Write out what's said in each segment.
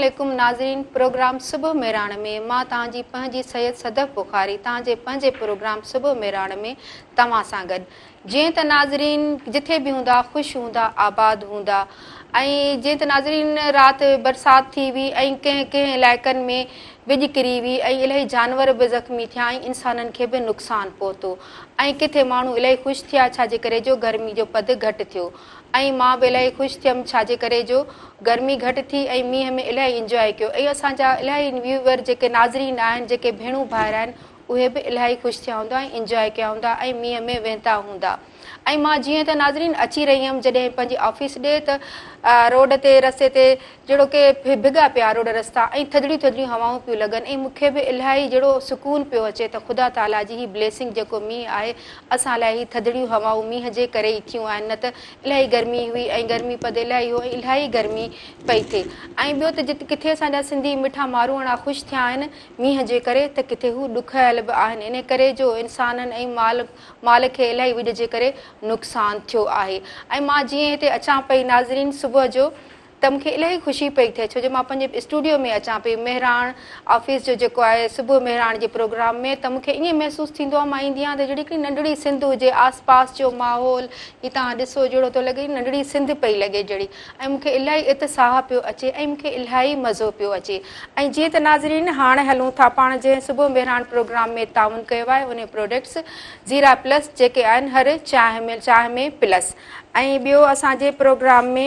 عليڪم ناظرين پروگرام صبح مهراڻ ۾ مان توهان جي پنهنجي سيد صدف بخاري توهان جي پنهنجي پروگرام صبح مهراڻ ۾ توهان سان گڏ جيئن ته ناظرين جٿي به هوندا خوش هوندا آباد هوندا ۽ جيئن ته ناظرين رات برسات ٿي هئي ۽ ڪنهن ڪنهن علائقن ۾ وڄ ڪري هئي ۽ الاهي جانور به زخمي ٿيا ۽ انسانن کي به نقصان پهتو ۽ ڪٿي ماڻهو الاهي خوش ٿيا ڇا جي ڪري جو گرمي جو پد گهٽ ٿيو ۽ مان به الاهي خوش ٿيم ڇا جي ڪري جو گرمي گهٽ ٿي ۽ مينهن ۾ الاهي انجواء ڪيو ۽ اسان جا الاهي ويوئر جيڪي ناظرين آهن جيڪي ڀيڻون ڀائر آهن اهي به الاهي خوش ٿيا هوندا ۽ انجواء ڪيا هوندا ۽ مينهن ۾ وهنتا هوندا ۽ مان جيئن ته ناظرين اچي رهي هيم جڏهن پنهنجي آفيس ڏي ته روڊ تي رستي تي جهڙو ڪي ڀڳا پيا روڊ رستا ۽ ٿڌڙيون ٿڌڙيون هوائون پيون لڳن ۽ مون کي به الاهي جهڙو سڪون پيو اچي ته خدا تعاليٰ جي هي بليسنگ جيڪو مينهن آهي اسان لاء هي ٿڌڙيون هوائون مينهن جي ڪري ئي ٿيون آهن نه ته الاهي گرمي هئي ۽ گرمي پد الاهي هو ۽ الاهي گرمي پئي ٿئي ۽ ٻيو ته جت ڪٿي اسان جا سنڌي مٺا ماروئڙا خوش ٿيا آهن مينهن جي ڪري ته ڪٿي هو ڏکايل به آهن انهي ڪري جو انسانن ۽ مال مال کي الاهي وڄ جي ڪري نقصان ٿيو آهي ۽ مان جيئن هتي اچان پئي ناظرين صبح جو ته مون کي الاهي خوشي پئي ٿئي ڇو جو مان پنهنجي اسٽوڊيو ۾ اچان پئي مهراڻ آفيس جو جيڪو آهي صبح مهراڻ جي پروگرام ۾ ته مون کي ائين محسوس ٿيندو آهي مان ايندي آهيان ته جهڙي هڪڙي ننڍڙي سنڌ هجي آس پاس جو ماحول هي توهان ڏسو جهڙو ٿو لڳي ننڍڙي سنڌ پئي لڳي جهڙي ۽ مون کي الاهي اتساهه پيو اچي ۽ مون کي الاهي مزو پيو اچي ۽ جيئن ته ناظرين هاڻ هلون ٿا پاڻ جنهن صبح مهراڻ پروگرام ۾ تعاون ڪيو آهي انهي پروڊڪٽس زيرا پلس جيڪي آهن هر چانهه ۾ چانهه ۾ پلس ۽ ٻيو اسان جي پروگرام ۾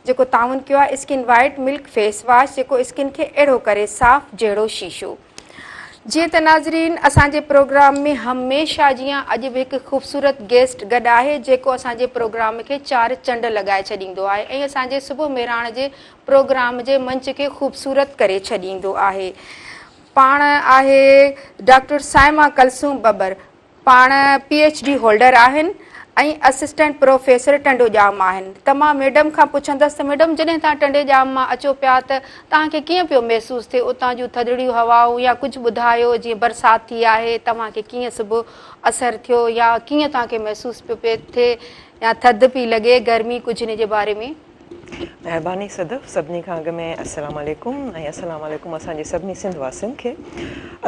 جيڪو تعاون ڪيو آهي skin white milk face wash جيڪو اسڪن کي اهڙو ڪري صاف جهڙو شيشو. جيئن ته ناظرين اسان جي پروگرام ۾ هميشه جيان اڄ به هڪ خوبصورت گيسٽ گڏ آهي جيڪو اسان جي پروگرام کي چار چنڊ لڳائي ڇڏيندو آهي ۽ اسان جي صبح مهراڻ جي پروگرام جي منچ کي خوبصورت ڪري ڇڏيندو آهي پاڻ آهي ڊاڪٽر صائمه ڪلثوم ٻٻر پاڻ پي ايڇ ڊي هولڊر آهن ۽ اسسٽنٽ پروفيسر ٽنڊو ڄام آهن ته مان ميڊم کان پڇندس ته ميڊم جڏهن توهان ٽنڊي ڄام مان اچو پيا ته توهان کي ڪيئن پيو محسوس ٿئي اتان جون ٿڌڙيون هوائون يا ڪجهه ٻڌايو جيئن برسات ٿي آهي توهان کي ڪيئن صبح اثر ٿيو يا ڪيئن توهان کي محسوس پيو پئي ٿئي يا ٿڌ پئي لڳي گرمي ڪجهه ان جي باري ۾. مهرباني صدف سڀني کان اڳ ۾ السلام عليڪم ۽ السلام عليڪم اسان جي سڀني سنڌ واسين کي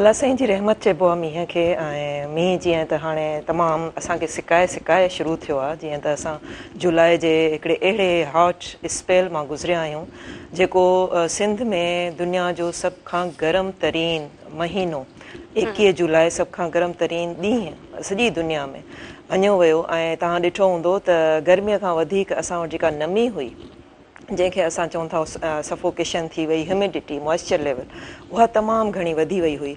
الله سائين جي رحمت چئبو آ مينهن کي ۽ مينهن جيئن ته هاڻي تمام اسان کي سڪائي سڪائي شروع ٿيو آ جيئن ته اسان جولاء جي هڪڙي اهڙي هاٽ اسپيل مان گذريا آهيون جيڪو سنڌ ۾ دنيا جو سڀ کان گرم ترين مهينو 21 جولاء سڀ کان گرم ترين ڏينهن سڄي دنيا ۾ مڃيو ويو ۽ توهان ڏٺو هوندو ته گرميء کان وڌيڪ اسان وٽ جيڪا نمي هئي جنهن کي اسان چئون ٿا سفوڪيشن ٿي وئي هميڊٽي موئسچر ليول اها تمام گهڻي وڌي وئي هئي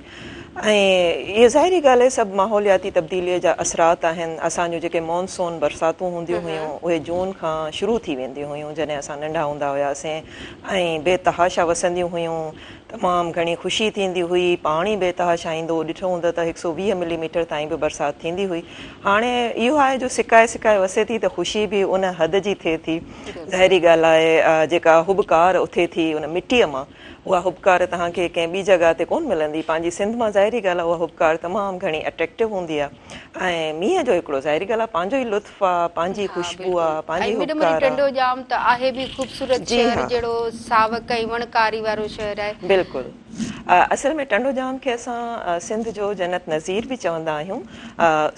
۽ اهي ظاهري ڳالهه آهي سڀ ماحولياتي تبديليء جا اثرات آهن اسان جون جيڪي مونسون برساتون هونديون هيون اهي جون کان شروع ٿي وينديون هيون جڏهن اسان ننڍا هوندا هياسين ۽ بي تحاشا وسنديون هيون تمام گهڻي خوشي ٿيندي هئي، پاڻي بي تحاشا ايندو هو، ڏٺو هوندو ته هڪ سو 20 ملي ميٽر تائين به برسات ٿيندي هئي، هاڻي اهو آهي جو سڪائي سڪائي وسي ٿي ته خوشي به ان حد جي ٿئي ٿي، ظاهري ڳالهه آهي جيڪا هٻڪار اٿي ٿي ان مٽيء مان اها هٻڪار توهان کي ڪنهن ٻي جڳهه تي ڪونه ملندي، پنهنجي سنڌ مان ظاهري ڳالهه آهي اها هٻڪار تمام گهڻي اٽريڪٽو هوندي آهي ۽ مينهن جو هڪڙو ظاهري ڳالهه آهي پنهنجو ئي لطف آ، پنهنجي خوشبو آ، پنهنجي ۽ هٻڪار آ. ٽنڊو ڄام ته آهي به خوبصورت شهر جهڙو ساوڪ ۽ وڻڪاري وارو شهر آهي. بلڪل. اصل ۾ ٽنڊو ڄام کي اسان سنڌ جو جنت نظير به چوندا آهيون.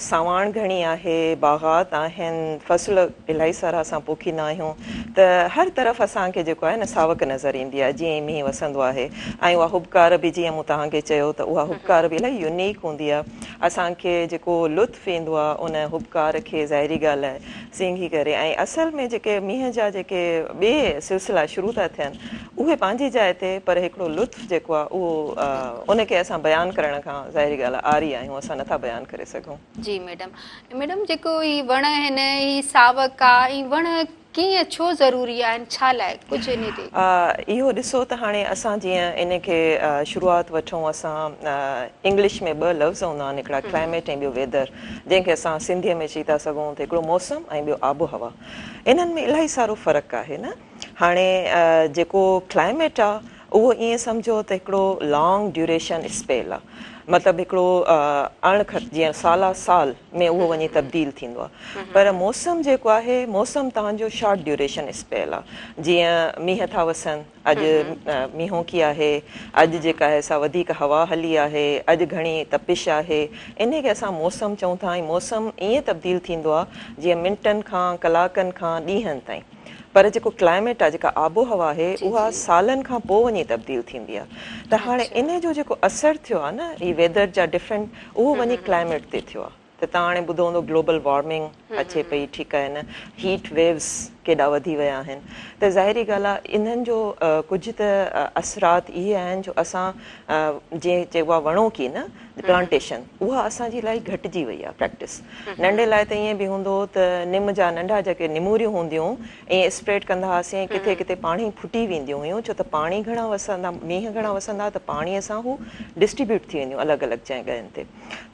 ساواڻ گهڻي آهي، باغات آهن، فصل الاهي سارا اسان پوکيندا آهيون ته هر طرف اسان کي جيڪو آهي نه ساوڪ نظر ايندي آهي جيئن ئي مينهن وسندو آهي ۽ اها هٻڪار به جيئن مون توهان کي چيو ته اها هٻڪار به الاهي يونيڪ هوندي آهي. اسان کي جيڪو لطف ايندو آ ان هٻڪار کي ظاهري ڳالهه آهي سينگهي ڪري ۽ اصل ۾ جيڪي مينهن جا جيڪي ٻئي سلسلا شروع ٿا ٿين اهي پنهنجي جاء تي پر هڪڙو لطف جيڪو آ اهو ان کي اسان بيان ڪرڻ کان ظاهري ڳالهه آ عاري آهيون اسان نٿا بيان ڪري سگهون. جي ميڊم ميڊم جيڪو هي وڻ آهن هي ساوڪ آ هي وڻ ڪيئن ڇو ضروري آهن ڇا لاء ڪجهه انهي تي. اهو ڏسو ته هاڻي اسان جيئن ان کي شروعات وٺون اسان انگلش ۾ ٻه لفظ هوندا آهن هڪڙا ڪلائميٽ ۽ ٻيو ويدر جنهن کي اسان سنڌي ۾ چئي ٿا سگهون ته هڪڙو موسم ۽ ٻيو آب و هوا انهن ۾ الاهي سارو فرق آهي نه هاڻي جيڪو ڪلائميٽ آ اهو ائين سمجهو ته هڪڙو لانگ ڊيوريشن اسپيل آ مطلب هڪڙو اڻ کٽ جيئن سالا سال ۾ اهو وڃي تبديل ٿيندو آ پر موسم جيڪو آهي موسم توهان جو شارٽ ڊيوريشن اسپيل آ جيئن مينهن ٿا وسن اڄ مينهوڪي آهي اڄ جيڪا آهي سا وڌيڪ هوا هلي آهي اڄ گهڻي تپش آهي انهي کي اسان موسم چئون ٿا ۽ موسم ائين تبديل ٿيندو آ جيئن منٽن کان ڪلاڪن کان ڏينهن تائين پر جيڪو ڪلائميٽ آهي جيڪا آب و هوا آهي اها سالن کان پوء وڃي تبديل ٿيندي آهي ته هاڻي انهي جو جيڪو اثر ٿيو آهي نه هي ويدر جا ڊفرنٽ اهو وڃي ڪلائميٽ تي ٿيو آهي ته توهان هاڻي ٻڌو هوندو گلوبل وارمنگ اچي پئي ٺيڪ آهي نه هيٽ ويوز ڪيڏا وڌي ويا آهن ته ظاهري ڳالهه آهي انهن جو ڪجهه ته اثرات اهي آهن جو اسان جيئن چئبو آهي وڻوڪي نه پلانٽيشن اها اسان جي الاهي گهٽجي وئي آهي پريڪٽس ننڍي لاء ته ائين به هوندو هو ته نم جا ننڍا جيڪي نموريون هونديون ائين اسپريڊ ڪندا هئاسين ۽ ڪٿي ڪٿي پاڻي ڦٽي وينديون هيون ڇو ته پاڻي گهڻا وسندا مينهن گهڻا وسندا ته پاڻي سان هو ڊسٽريبيوٽ ٿي وينديون الڳ الڳ جڳهين تي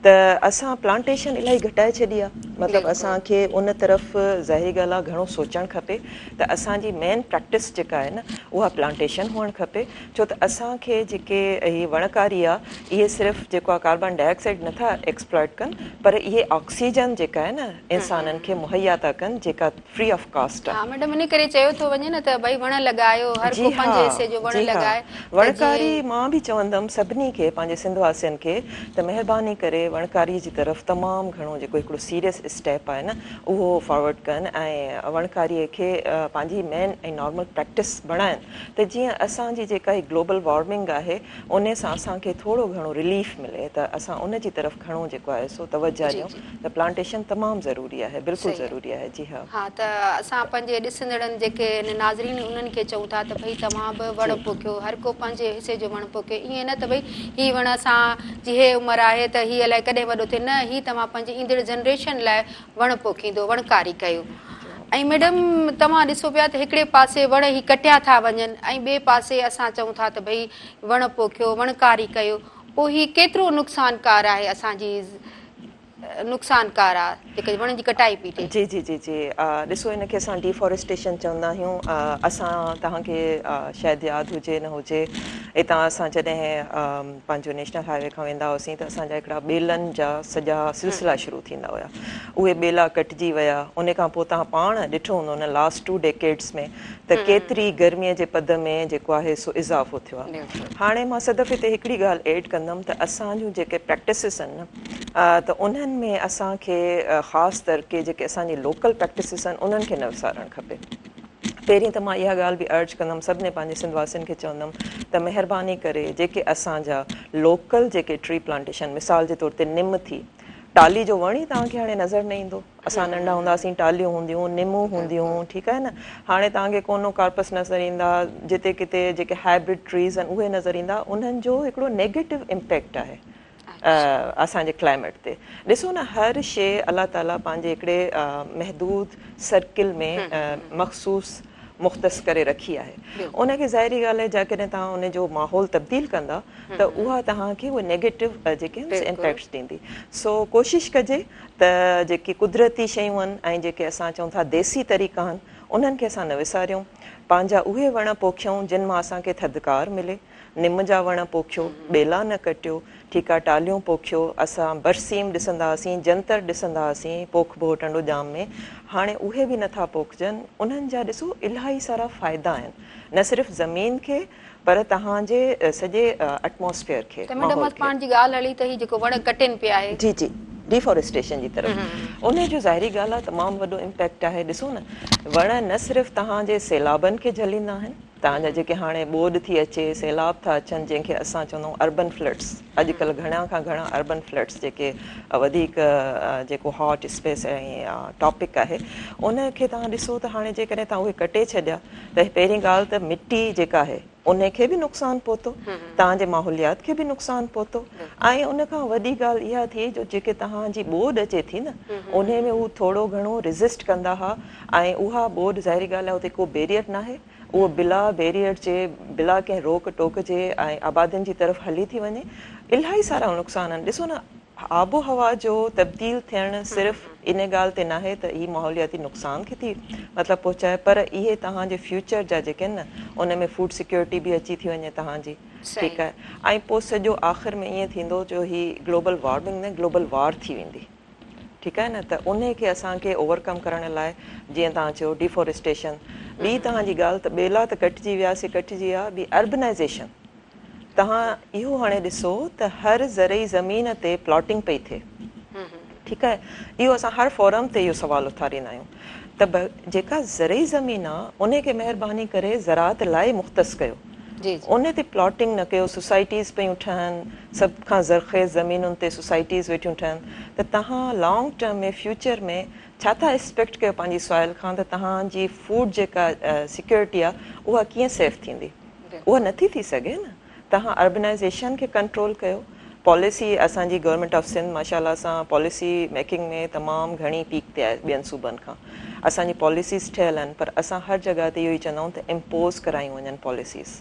ته اسان پلانٽيشن الاهي گهٽائي ڇڏي آهي مطلب اسان کي ان طرف ظاهري ڳالهه آهي گهڻو سوچڻ کپي ته اسان جي مين پريڪٽس جيڪا آهي نه اها پلانٽيشن هئڻ کپي ڇو ته اسان کي جيڪي هي وڻڪاري آ اهي صرف جيڪو آ ڪاربان ڊاء آڪسائيڊ نٿا ايڪسپلائٽ ڪن پر اهي آڪسيجن جيڪا آهي نه انسانن کي مهيا ٿا ڪن جيڪا فري آف ڪاسٽ آ. ها ميڊم ان ڪري چيو ٿو وڃي نه ته ڀئي وڻ لڳايو هر جي ڪو ها پنهنجي حصي جو وڻ جي ها لڳائي ته وڻڪاري جيئن. مان به چوندم سڀني کي پنهنجي سنڌ واسين کي ته مهرباني ڪري وڻڪاري جي طرف تمام گهڻو جيڪو هڪڙو سيريس اسٽيپ آهي نه اهو فارورڊ ڪن ۽ وڻڪاري کي پنهنجي مين ۽ نارمل پريڪٽس بڻائن ته جيئن اسان جي جيڪا هي گلوبل وارمنگ آهي انهي سان اسان کي ٿورو گهڻو رليف ملي ته اسان ان جي طرف گهڻو جيڪو آهي سو توجه جي ڏيون جي ته پلانٽيشن تمام ضروري آهي بلڪل صحيح آهي ضروري آهي جي ها. ها ته اسان پنهنجي ڏسندڙن جيڪي آهن ناظرين انهن کي چئون ٿا ته ڀئي توهان به وڻ جي. پوکيو هر ڪو پنهنجي حصي جو وڻ پوکي ائين نه ته ڀئي هي وڻ اسان جي هي عمر آهي ته هي الائي ڪڏهن وڏو ٿئي نه هي توهان پنهنجي ايندڙ جنريشن لاء وڻ پوکيندو وڻڪاري ڪيو ۽ ميڊم توهان ڏسو پيا ته هڪڙي پاسي وڻ هي ڪٽيا ٿا وڃن ۽ ٻئي پاسي اسان چئون ٿا ته ڀئي وڻ پوکيو وڻڪاري ڪيو پوء هي ڪيترو نقصانڪار آهي اسان جي نقصانڪار آ جيڪي وڻن جي ڪٽائي پئي ٿئي. جي جي جي جي ڏسو ان کي اسان ڊيفاريسٽيشن چوندا آهيون اسان توهان کي شايد ياد هجي نه هجي هتان اسان جڏهن پنهنجو نيشنل هاء وي کان ويندا هئاسين ته اسان جا هڪڙا ٻيلن جا سڄا سلسلا شروع ٿيندا هيا اهي ٻيلا ڪٽجي ويا ان کان پوء توهان پاڻ ڏٺو هوندو نه لاسٽ ٽو ڊيڪيڊس ۾ ته ڪيتري گرمي جي پد ۾ جيڪو آهي سو اضافو ٿيو آهي هاڻي مان صدف هتي هڪڙي ڳالهه ايڊ ڪندم ته اسان جون جيڪي پريڪٽسز آهن نه ته انهن ۾ اسان کي خاص طور ڪي جيڪي اسان جي لوڪل پريڪٽسز آهن انهن کي نه وسارڻ کپي. پهرين ته مان اها ڳالهه به ارج ڪندم سڀني پنهنجي سنڌ واسين کي چوندم ته مهرباني ڪري جيڪي اسان جا لوڪل جيڪي ٽري پلانٽيشن مثال جي طور تي نم ٿي ٽالي جو وڻ ئي توهان کي هاڻي نظر نه ايندو اسان ننڍا هوندا هئاسين ٽاليون هونديون نمون هونديون ٺيڪ آهي نه هاڻي توهان کي ڪونو ڪارپس نظر ايندا جتي ڪٿي جيڪي هائبرڊ ٽريز آهن اهي نظر ايندا انهن جو هڪڙو نيگيٽو امپيڪٽ آهي اسان جي ڪلائميٽ تي ڏسو نه هر شي الله تعالي پنهنجي هڪڙي محدود سرڪل ۾ مخصوص مختص ڪري رکي آهي ان کي ظاهري ڳالهه آهي جيڪڏهن توهان ان جو ماحول تبديل ڪندا ته اها توهان کي اهي نيگيٽو جيڪي آهن امپيڪٽس ڏيندي سو ڪوشش ڪجي ته جيڪي قدرتي شيون آهن ۽ جيڪي اسان چئون ٿا ديسي طريقا آهن انهن کي اسان نه وساريون پنهنجا اهي وڻ پوکيون جن مان اسان کي ٿڌڪار ملي نم جا وڻ پوکيو، ٻيلا نه ڪٽيو، ٺيڪا ٽالهيون پوکيو، اسان برسيم ڏسندا هئاسين، جنتر ڏسندا هئاسين، پوکبو هو ٽنڊو ڄام ۾، هاڻي اهي به نٿا پوکجن، انهن جا ڏسو الاهي سارا فائدا آهن، نه صرف زمين کي پر توهان جي سڄي اٽماسفيئر کي، ته ميڊم ماحول کي. پاڻ جي ڳالهه هلي ته هي جيڪو وڻ ڪٽين پيا آهي. جي جي ڊيفاريسٽيشن جي طرف انهي جو ظاهري ڳالهه آهي تمام وڏو امپيڪٽ آهي، ڏسو نه وڻ نه صرف توهان جي سيلابن کي جهليندا آهن، توهان جا جيڪي هاڻي ٻوڏ ٿي اچي، سيلاب ٿا اچن جنهن کي اسان چوندا آهيون اربن فلڊس، اڄڪلهه گهڻا کان گهڻا اربن فلڊس جيڪي وڌيڪ جيڪو هاٽ اسپيس ۽ ٽاپڪ آهي ان کي توهان ڏسو ته هاڻي جيڪڏهن توهان اهي ڪٽي ڇڏيا ته پهرين ڳالهه ته مٽي جيڪا آهي ان کي به نقصان پهتو، توهان جي ماحوليات کي به نقصان پهتو ۽ ان کان وڏي ڳالهه اها ٿي جو جيڪي توهان جي ٻوڏ اچي ٿي نه انهي ۾ هو ٿورو گهڻو ريزسٽ ڪندا ها ۽ اها ٻوڏ ظاهري ڳالهه آهي اتي ڪو بيريئر ناهي اهو بلا بيريئر جي، بلا ڪنهن روڪ ٽوڪ جي ۽ آبادين جي طرف هلي ٿي وڃي. الاهي سارا نقصان آهن. ڏسو نه آب و هوا جو تبديل ٿيڻ صرف ان ڳالهه تي ناهي ته هي ماحولياتي نقصان کي ٿي مطلب پهچائي پر اهي توهان جي فيوچر جا جيڪي آهن نه ان ۾ فوڊ سيڪيورٽي به اچي ٿي وڃي توهان جي ٺيڪ آهي ۽ پوء سڄو آخر ۾ ائين ٿيندو جو هي گلوبل وارمنگ نه گلوبل وار ٿي ويندي ٺيڪ آهي نه ته انهي کي اسان کي اوورڪم ڪرڻ لاء جيئن توهان چيو ڊيفاريسٽيشن ٻي توهان جي ڳالهه ته ٻيلا ته ڪٽجي ويا سي ڪٽجي ويا ٻي اربنائيزيشن توهان اهو هاڻي ڏسو ته هر زرعي زمين تي پلاٽنگ پئي ٿئي ٺيڪ آهي اهو اسان هر فورم تي اهو سوال اٿاريندا آهيون ته جيڪا زرعي زمين آهي ان کي مهرباني ڪري زراعت لاء مختص ڪيو ان تي پلاٽنگ نه ڪيو سوسائٽيز پيون ٺهن سڀ کان زرخيز زمينن تي سوسائٽيز ويٺيون ٺهن ته توهان لانگ ٽرم ۾ فيوچر ۾ ڇا ٿا ايڪسپيڪٽ ڪيو پنهنجي سوائل کان ته توهان جي فوڊ جيڪا سيڪيورٽي آهي اها ڪيئن سيف ٿيندي اها نٿي ٿي سگهي نه توهان اربنائيزيشن کي ڪنٽرول ڪيو پاليسي اسان جي گورنمينٽ آف سنڌ ماشاء الله سان پاليسي ميڪنگ ۾ تمام گهڻي پيڪ تي آهي ٻين صوبن کان اسان جي پاليسيز ٺهيل آهن پر اسان هر جڳهه تي اهو ئي چوندا آهيون ته امپوز ڪرايون وڃن پاليسيز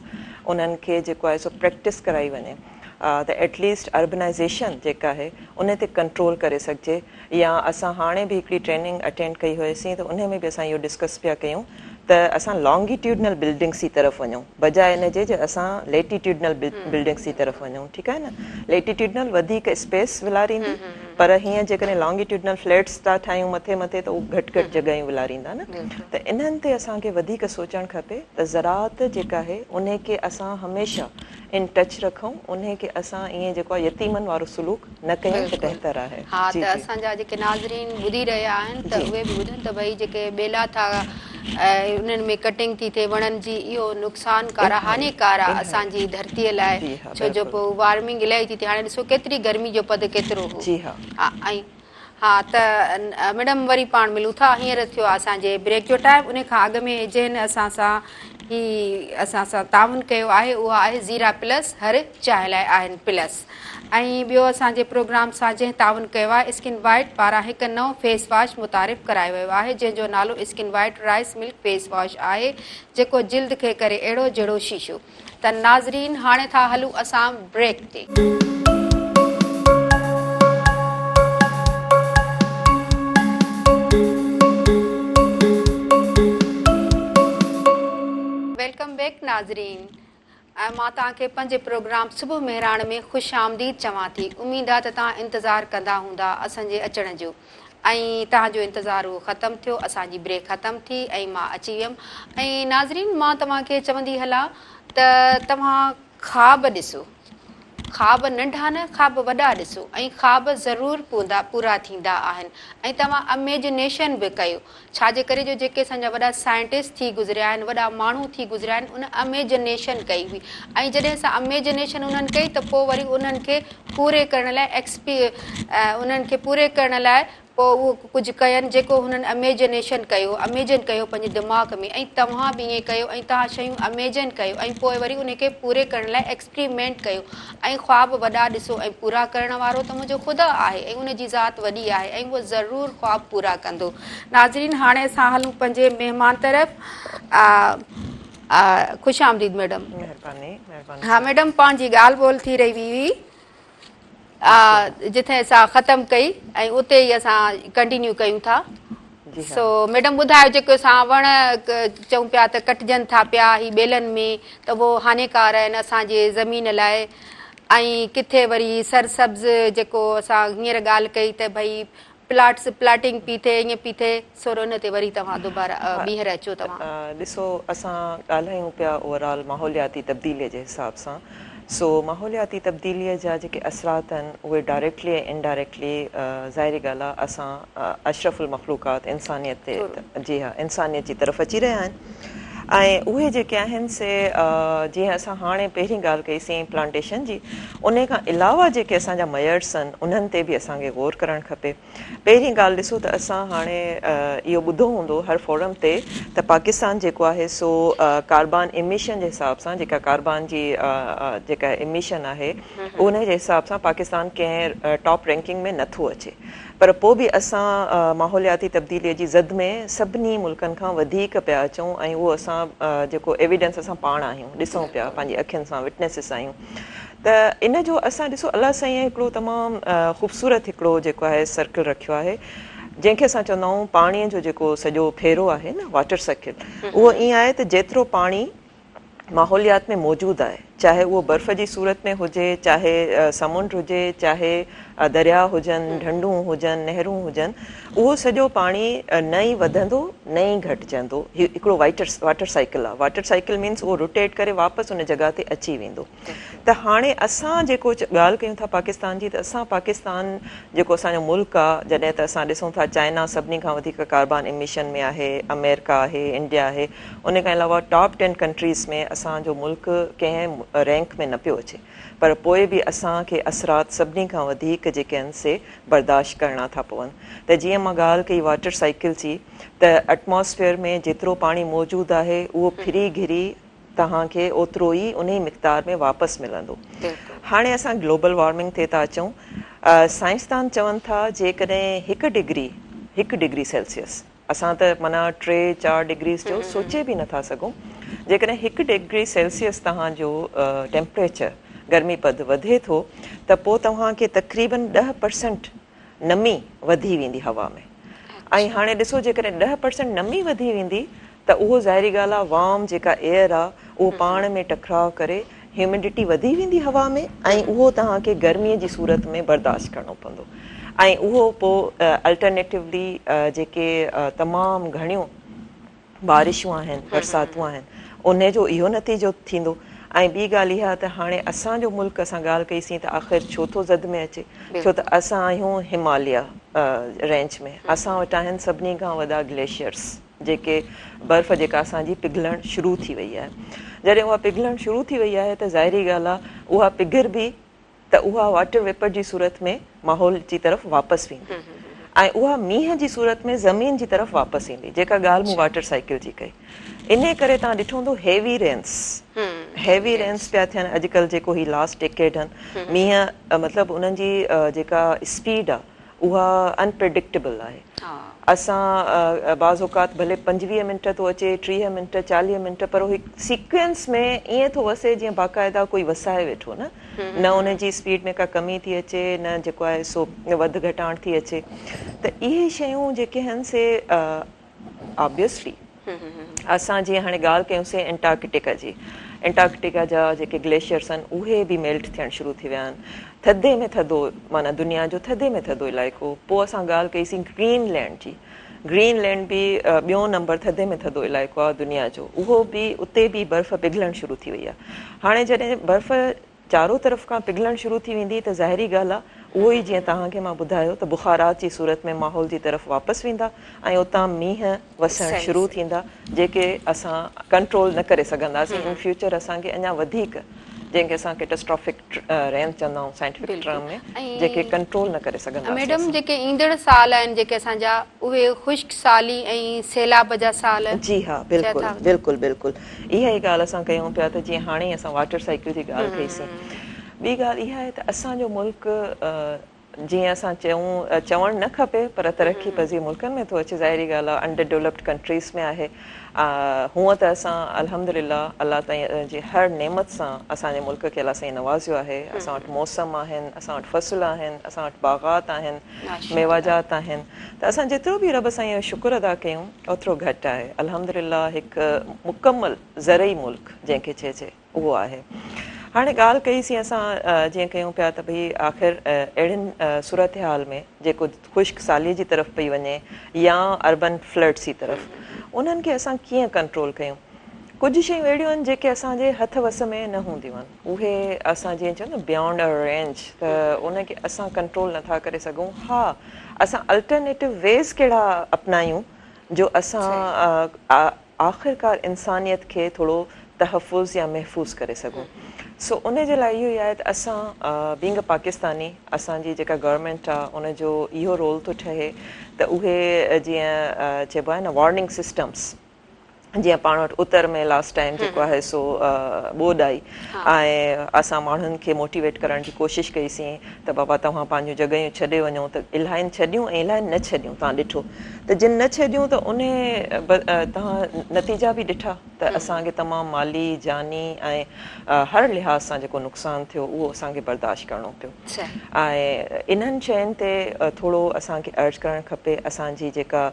انهن کي جيڪو آهي سو پريڪٽس ڪرائي وڃي ته ايٽ ليسٽ اربنائيزيشن جيڪا آهي ان تي ڪنٽرول ڪري سگهجي يا اسان هاڻي به هڪڙي ٽريننگ اٽينڊ ڪئي هئيسين ته انهي ۾ به اسان اهو ڊسڪس پيا ڪيون ته اسان لانگيٽيوڊنل بلڊنگس جي طرف وڃون بجاء ان جي جو اسان ليٽيٽيوڊنل بلڊنگس جي طرف وڃون ٺيڪ آهي نه ليٽيٽيوڊنل وڌيڪ اسپيس ولاريندي پر هيئن جيڪڏهن لانگيٽيوڊنل فليٽس ٿا ٺاهيون مٿي مٿي ته اهو گهٽ گهٽ جڳهيون ولاريندا نه ته انهن تي اسان کي وڌيڪ سوچڻ کپي ته زراعت جيڪا آهي انهي کي اسان هميشه ان ٽچ رکون انهي کي اسان ائين جيڪو آهي يتيمن وارو سلوڪ نه ڪيون ته بهتر آهي. ها ته اسان جا جيڪي ناظرين ٻڌي رهيا آهن ته اهي به ٻڌن ته ڀئي جيڪي ٻيلا ٿا انهن ۾ ڪٽنگ ٿي ٿئي وڻن جي اهو نقصانڪار آهي هاڃيڪار آهي اسان جي ڌرتي لاء ڇو جو پوء وارمنگ الاهي ٿي ٿئي هاڻي ڏسو ڪيتري گرمي جو پد ڪيترو هو ۽ ها ته ميڊم وري پاڻ ملون ٿا هينئر ٿيو آهي اسان جي بريڪ جو ٽائيم ان کان اڳ ۾ جنهن اسان سان هي اسان سان تعاون ڪيو آهي اها آهي زيرا پلس هر چانهه لاء آهن پلس ۽ ٻيو اسان جي پروگرام سان جنهن تعاون ڪيو آهي اسڪن وائٽ پاران هڪ نئون فيس واش متعارف ڪرايو ويو آهي جنهن جو نالو skin white rice milk face wash آهي جيڪو جلد کي ڪري اهڙو جهڙو شيشو. ته ناظرين هاڻي ٿا هلون اسان بريڪ تي. Welcome back ناظرين ۽ مان توهان کي پنهنجي پروگرام صبح مهراڻ ۾ خوش آمديد چوان ٿي اميد آ ته توهان انتظار ڪندا هوندا اسان جي اچڻ جو ۽ توهان جو انتظار اهو ختم ٿيو اسان جي بريڪ ختم ٿي ۽ مان اچي ويم ۽ ناظرين مان توهان کي چوندي هلان ته توهان خواب ڏسو خواب ننڍا نه خواب وڏا ڏسو ۽ خواب ضرور پوندا پورا ٿيندا آهن ۽ توهان اميجنيشن به ڪيو ڇا جي ڪري جو جيڪي اسان جا وڏا سائنٽسٽ ٿي گذريا آهن وڏا ماڻهو ٿي گذريا آهن ان اميجنيشن ڪئي هئي ۽ جڏهن اسان اميجنيشن انهن ڪئي ته پوء وري انهن کي پوري ڪرڻ لاء ايڪسپي انهن کي پوري ڪرڻ لاء پوء اهو ڪجهه ڪين جيڪو هنن اميجنيشن ڪيو اميجن ڪيو پنهنجي دماغ ۾ ۽ توهان به ائين ڪيو ۽ توهان شيون اميجن ڪيو ۽ پوء وري انهي کي پوري ڪرڻ لاء ايڪسپريمينٽ ڪيو ۽ خواب وڏا ڏسو ۽ پورا ڪرڻ وارو ته منهنجو خدا آهي ۽ ان جي ذات وڏي آهي ۽ اهو ضرور خواب پورا ڪندو. ناظرين هاڻي اسان هلون پنهنجي مهمان طرف خوش آمديد ميڊم. مهرباني مهرباني. ها ميڊم پنهنجي ڳالهه ٻولهه ٿي رهي هئي جتي اسان ختم ڪئي ۽ اتي ئي اسان ڪنٽينيو ڪيون ٿا سو ميڊم ٻڌايو جيڪو اسان وڻ چئون پيا ته ڪٽجن ٿا پيا هي ٻيلن ۾ ته اهو هاڃيڪار آهن اسان جي زمين لاء ۽ ڪٿي وري سرسبز جيڪو اسان هينئر ڳالهه ڪئي ته ڀئي پلاٽس پلاٽنگ پي ٿئي ائين پي ٿئي سو ان تي وري توهان دوباره ٻيهر اچو توهان. ڏسو اسان ڳالهايون پيا اوور آل ماحولياتي تبديلي جي حساب سان سو ماحولياتي تبديلي جا جيڪي اثرات آهن اهي ڊائريڪٽلي ۽ انڊائريڪٽلي ظاهري ڳالهه آهي اسان اشرف المخلوقات انسانيت تي جي ها انسانيت جي طرف اچي رهيا آهن ۽ اهي جيڪي آهن سي جيئن اسان هاڻي پهرين ڳالهه ڪئي سين پلانٽيشن جي انهي کان علاوه جيڪي اسان جا ميئرس آهن انهن تي به اسان کي غور ڪرڻ کپي. پهرين ڳالهه ڏسو ته اسان هاڻي اهو ٻڌو هوندو هر فورم تي ته پاڪستان جيڪو آهي سو ڪاربان اميشن جي حساب سان جيڪا ڪاربان جي جيڪا اميشن آهي انهي جي حساب سان پاڪستان ڪنهن ٽاپ رينڪنگ ۾ نٿو اچي پر پوء به اسان ماحولياتي تبديلي جي زد ۾ سڀني ملڪن کان وڌيڪ پيا اچون ۽ اهو اسان جيڪو ايويڊنس اسان پاڻ آهيون ڏسون پيا پنهنجي اکين سان وٽنيسز آهيون ته ان جو اسان ڏسو الله سائين هڪڙو تمام خوبصورت هڪڙو جيڪو آهي سرڪل رکيو آهي جنهن کي اسان چوندا آهيون پاڻي جو جيڪو سڄو ڦيرو آهي نه واٽر سائيڪل اهو ائين آهي ته جيترو پاڻي ماحوليات ۾ موجود آهي چاهي اهو برف جي صورت ۾ هجي چاهي سمنڊ هجي چاهي درياء هجن ڍنڍون هجن نهرون هجن اهو سڄو پاڻي نه ئي وڌندو نه ئي گهٽجندو. هي هڪڙو واٽر سائيڪل آهي. واٽر سائيڪل مينس اهو روٽيٽ ڪري واپس ان جڳهه تي اچي ويندو. ته هاڻي اسان جيڪو ڳالهه ڪيون ٿا پاڪستان جي ته اسان پاڪستان جيڪو اسان جو ملڪ آهي جڏهن ته اسان ڏسون ٿا چائنا سڀني کان وڌيڪ ڪاربان اميشن ۾ آهي، آمريڪا آهي، انڊيا آهي ان کان علاوه ٽاپ ٽين ڪنٽريز ۾ اسان جو ملڪ ڪنهن رينڪ ۾ نه پيو اچي پر پوء به اسان کي اثرات سڀني کان وڌيڪ جيڪي آهن سي برداشت ڪرڻا ٿا پون ته جيئن مان ڳالهه ڪئي واٽر سائيڪل جي ته اٽماسفيئر ۾ جيترو پاڻي موجود آهي اهو ڦري گهري توهان کي اوترو ئي انهي مقدار ۾ واپس ملندو. هاڻي اسان گلوبل وارمنگ تي ٿا اچون سائنسدان چون ٿا جيڪڏهن هڪ ڊگري هڪ ڊگري سيلسيس اسان ته معنيٰ ٽي چار ڊگريز جو سوچي به نٿا سگهون. جيڪڏهن هڪ ڊگري سيلسيس توهان جو ٽيمپريچر، گرمي پد، وڌي ٿو ته پوء توهان کي تقريبن 10% نمي وڌي ويندي هوا ۾ ۽ هاڻي ڏسو جيڪڏهن 10% نمي وڌي ويندي ته اهو ظاهري ڳالهه آهي وارم جيڪا ايئر آهي اهو پاڻ ۾ ٽڪراء ڪري هيومڊٽي وڌي ويندي هوا ۾ ۽ اهو توهان کي گرمي جي صورت ۾ برداشت ڪرڻو پوندو ۽ اهو پوء الٽرنيٽولي جيڪي تمام گهڻيون بارشون آهن برساتون آهن انهي جو اهو نتيجو ٿيندو ۽ ٻي ڳالهه اها ته هاڻي اسان جو ملڪ اسان ڳالهه ڪئي سين ته آخر ڇو ٿو زد ۾ اچي ڇو ته اسان آهيون هماليا رينج ۾ اسان وٽ آهن سڀني کان وڏا گليشيئرس جيڪي برف جيڪا اسان جي پگهلڻ شروع ٿي وئي آهي جڏهن اها پگهلڻ شروع ٿي وئي آهي ته ظاهري ڳالهه آهي اها پگهربي ته اها واٽر ويپر جي صورت ۾ ماحول جي طرف واپس ويندي ۽ اها مينهن جي صورت ۾ زمين جي طرف واپس ايندي جيڪا ڳالهه مون واٽر سائيڪل جي ڪئي انهي ڪري توهان ڏٺو هوندو هيوي رينس هيوي رينس پيا ٿين اڄڪلهه جيڪو هي لاسٽ ڊيڪيڊ آهن مينهن مطلب انهن جي جيڪا اسپيڊ آهي اها انپريڊڪٽيبل آهي. اسان بعض اوقات ڀلي 25 منٽ ٿو اچي، 30 منٽ، 40 منٽ پر هو هڪ سيڪوئنس ۾ ائين ٿو وسي جيئن باقاعده ڪوئي وسائي ويٺو نه نه ان جي اسپيڊ ۾ ڪا ڪمي ٿي اچي نه جيڪو آهي سو وڌ گهٽاڻ ٿي اچي ته اهي شيون جيڪي آهن سي آبويسلي اسان جيئن هاڻي ڳالهه ڪيون سين انٽارڪٽيڪا جي انٽارڪٽيڪا جا جيڪي گليشيئرس آهن اهي به ميلٽ ٿيڻ شروع ٿي ويا آهن ٿڌي ۾ ٿڌو معنيٰ دنيا جو ٿڌي ۾ ٿڌو علائقو پوء اسان ڳالهه ڪئي سين گرين لينڊ جي گرين لينڊ به ٻيو نمبر ٿڌي ۾ ٿڌو علائقو آهي دنيا جو اهو به اتي به برف پگهلڻ شروع ٿي وئي آهي هاڻي جڏهن برف چارو طرف کان پگهلڻ شروع ٿي ويندي ته ظاهري ڳالهه آ اهو ئي جيئن توهان کي مان ٻڌايو ته بخارات جي صورت ۾ ماحول جي طرف واپس ويندا ۽ اتان مينهن وسڻ شروع ٿيندا جيڪي اسان ڪنٽرول نه ڪري سگهنداسين ان فيوچر اسان کي اڃا وڌيڪ جنهن کي اسان ڪيٽاسٽرافڪ رين چوندا آهيون سائنٽيفڪ ٽرم ۾ جيڪي ڪنٽرول نه ڪري سگهنداسين ميڊم جيڪي ايندڙ سال آهن جيڪي اسان جا اهي خشڪ سالي ۽ سيلاب جا سال جي ها بلڪل بلڪل بلڪل اها ئي ڳالهه اسان ڪيون پيا ته جيئن هاڻي ئي اسان واٽر سائيڪل جي ڳالهه ڪئي سين. ٻي ڳالهه اها آهي ته اسان جو ملڪ جيئن اسان چئون چوڻ نه کپي پر ترقي پذير ملڪن ۾ ٿو اچي ظاهري ڳالهه آهي انڊر ڊولپڊ ڪنٽريز ۾ آهي هونء ته اسان الحمد لله الله تعالي جي هر نعمت سان اسان جي ملڪ کي الله سائين نوازيو آهي اسان وٽ موسم آهن اسان وٽ فصل آهن اسان وٽ باغات آهن ميواجات آهن ته اسان جيترو به رب سائين جو شڪر ادا ڪيون اوترو گهٽ آهي. الحمدلله هڪ مڪمل زرعي ملڪ جنهن کي چئجي اهو آهي. هاڻي ڳالهه ڪئي سين اسان جيئن ڪيون پيا ته ڀئي آخر اهڙين صورتحال ۾ جيڪو خشڪ سالي جي طرف پئي وڃي يا اربن فلڊس جي طرف انهن کي اسان ڪيئن ڪنٽرول ڪيون. ڪجهه شيون اهڙيون آهن جيڪي اسان جي هٿ وس ۾ نه هونديون آهن اهي اسان جيئن چئون نه بيانڊ اور رينج ته ان کي اسان ڪنٽرول نٿا ڪري سگهون ها اسان الٽرنيٽو ويز ڪهڙا اپنايون جو اسان آخرڪار انسانيت کي ٿورو تحفظ يا محفوظ ڪري سگهون سو ان جي لاء اهو ئي آهي ته اسان بينگ ا پاڪستاني اسان جي جيڪا گورنمينٽ آهي ان جو اهو رول ٿو ٺهي ته اهي جيئن چئبو آهي نه وارننگ سسٽمس. جيئن پاڻ وٽ اتر ۾ لاسٽ ٽائيم جيڪو آهي سو ٻوڏ آئي ۽ اسان ماڻهن کي موٽيويٽ ڪرڻ جي ڪوشش ڪئي سين ته بابا توهان پنهنجون جڳهيون ڇڏي وڃو ته الاهين ڇڏيون ۽ الاهين نه ڇڏيون توهان ڏٺو ته جن نه ڇڏيون ته انهي توهان نتيجا به ڏٺا ته اسان کي تمام مالي جاني ۽ هر لحاظ سان جيڪو نقصان ٿيو اهو اسان کي برداشت ڪرڻو پيو ۽ انهن شين تي ٿورو اسان کي ارج ڪرڻ کپي اسان جي جيڪا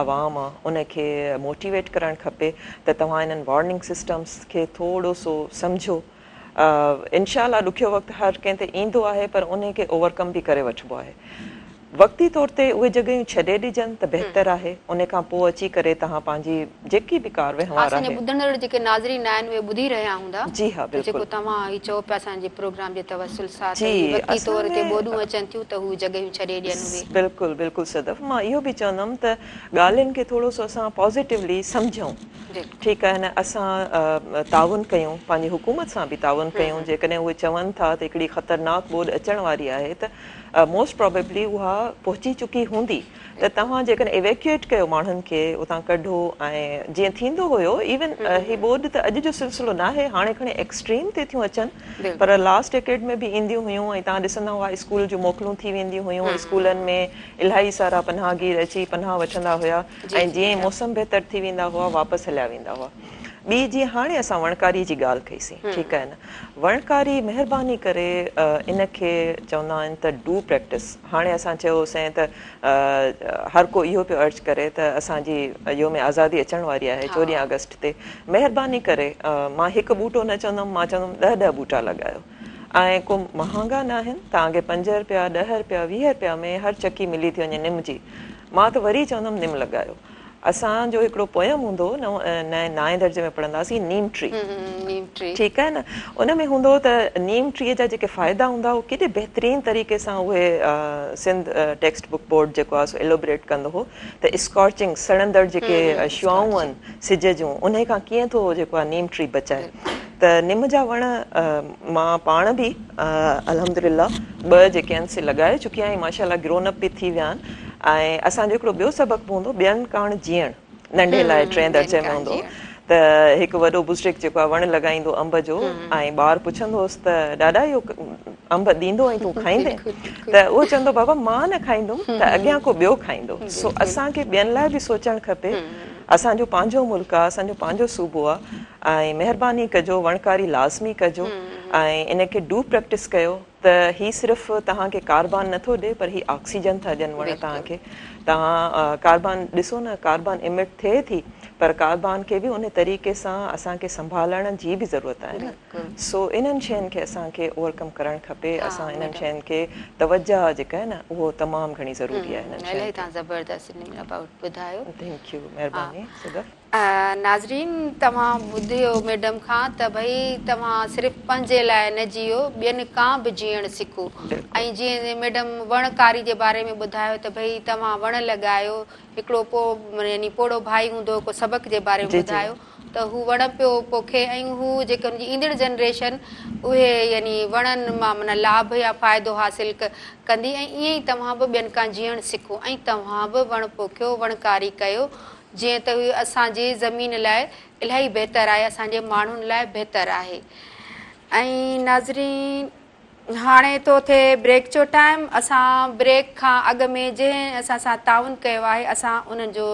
عوام آ ان کي موٽيويٽ ڪرڻ کپي ته توهان انهن وارننگ سسٽمز کي ٿورو سو سمجهو انشاء الله ڏکيو وقت هر ڪنهن تي ايندو آهي پر انهي کي اوورڪم به ڪري وٺبو آهي وقتي طور تي اهي جڳهيون ڇڏي ڏجن ته بهتر آهي انهي کان پوء اچي ڪري توهان پنهنجي جيڪي به ڪار وهنوار اسان جا آهي. ٻڌندڙ جيڪي ناظرين آهن اهي ٻڌي رهيا هوندا جي ها ته جيڪو بلڪل. توهان هي چئو پيا اسان جي پروگرام جي توسل سان ته جي هي وقتي اصل طور تي ۾ ٻوڏون اچن ٿيون ته هو جڳهيون ڇڏي ڏين اهي. بلڪل بلڪل صدف مان اهو به چوندم ته ڳالهين کي ٿورو سو اسان پازيٽولي سمجهون ٺيڪ آهي نه اسان تعاون ڪيون پنهنجي حڪومت سان به تعاون ڪيون جيڪڏهن اهي چون ٿا ته هڪڙي خطرناڪ ٻوڏ اچڻ واري آهي ته موسٽ پرابيبلي اها پهچي چڪي هوندي ته توهان جيڪڏهن ايويڪيوئيٽ ڪيو ماڻهن کي اتان ڪڍو ۽ جيئن ٿيندو هيو ايون هي ٻوڏ ته اڄ جو سلسلو ناهي هاڻي کڻي ايڪسٽريم تي ٿيون اچن پر لاسٽ ڊيڪيڊ ۾ به اينديون هيون ۽ توهان ڏسندا هئا اسڪول جون موڪلون ٿي وينديون هيون اسڪولن ۾ الاهي سارا پناهگير اچي پناهه وٺندا هيا ۽ جيئن ئي موسم بهتر ٿي ويندا هئا واپس هليا ويندا هئا ٻي جيئن هاڻي اسان وڻڪاري جي ڳالهه ڪئي سين ٺيڪ آهي نه وڻڪاري مهرباني ڪري ان کي چوندا آهن ته do practice هاڻي اسان چيو سين ته هر ڪو اهو پيو عرض ڪري ته اسان جي يوم آزادي اچڻ واري آهي 14 آگسٽ تي مهرباني ڪري مان هڪ ٻوٽو نه چوندم مان چوندم ڏهه ڏهه ٻوٽا لڳايو ۽ ڪو مهانگا ناهن توهان کي 5 رپيا 10 رپيا 20 رپيا ۾ هر چڪي ملي ٿي وڃي نم جي مان ته وري چوندم نم لڳايو اسان جو هڪڙو پوئم هوندو هو نائين درجي ۾ پڙهندا هئاسين نيم ٽري نيم ٽري ٺيڪ آهي نه ان ۾ هوندو هو ته نيم ٽري جا جيڪي فائدا هوندا هو ڪيڏي بهترين طريقي سان اهي سنڌ ٽيڪسٽ بڪ بورڊ جيڪو آهي سو ايلوبريٽ ڪندو هو ته اسڪارچنگ سڙندڙ جيڪي شعاعون آهن سج جون انهي کان ڪيئن ٿو جيڪو آهي نيم ٽري بچائي ته نم جا وڻ مان پاڻ به الحمدلله ٻه جيڪي آهن سي لڳائي چڪي آهيان ماشاء الله گرون اپ به ٿي ويا آهن ۽ اسان جو هڪڙو ٻيو سبق به هوندو ٻين ڪاڻ جيئڻ ننڍي لاء ٽئين درجي ۾ هوندو ته هڪ وڏو بزرگ جيڪو آهي وڻ لڳائيندو انب جو ۽ ٻار پڇندو هوس ته ڏاڏا اهو انب ڏيندو ۽ تون کائيندين ته اهو چوندو بابا مان نه کائيندم ته اڳيان ڪو ٻيو کائيندو سو اسان کي ٻين لاء به سوچڻ کپي اسان جو پنهنجو ملڪ آهي اسان جو پنهنجو صوبو آهي ۽ مهرباني ڪجو وڻڪاري لازمي ڪجو ۽ ان کي do practice ڪيو ته هي صرف توهان کي ڪاربان نه ٿو ڏي پر هي آڪسيجن ٿا ڏين وڻ توهان کي توهان ڪاربان ڏسو نه ڪاربان امٽ ٿئي ٿي پر ڪاربان کي به ان طريقي سان اسان کي سنڀالڻ جي به ضرورت آهي نه سو انهن شين کي اسان کي اوورڪم ڪرڻ کپي اسان انهن شين کي توجه جيڪا آهي نه اهو تمام گهڻي ضروري آهي انهن شين الاهي توهان زبردست ان ۾ ابائوٽ ٻڌايو thank you مهرباني صدف. ناظرين توهان ٻڌيو ميڊم کان ته ڀئي توهان صرف پنهنجي لاء نه جيئو ٻين ڪان به جيئڻ سکو ۽ جيئن ميڊم وڻڪاري جي باري ۾ ٻڌايو ته ڀئي توهان وڻ لڳايو هڪڙو پو يعني پوڙهو ڀائي هوندو هو ڪو سبق جي باري ۾ ٻڌايو ته هو وڻ پيو پوکي ۽ هو جيڪي ان جي ايندڙ جنريشن اهي يعني وڻن مان معنيٰ لاڀ يا فائدو حاصل ڪندي ۽ ائين ئي توهان به ٻين ڪان جيئڻ سکو ۽ توهان به وڻ پوکيو وڻڪاري ڪيو جيئن ته اهو اسان جي زمين لاء الاهي بهتر آهي اسان جي ماڻهن لاء بهتر آهي ۽ ناظرين هاڻي ٿو ٿئي بريڪ جو ٽائيم اسان بريڪ کان اڳ ۾ جنهن اسان سان تعاون ڪيو آهي اسان انهن جو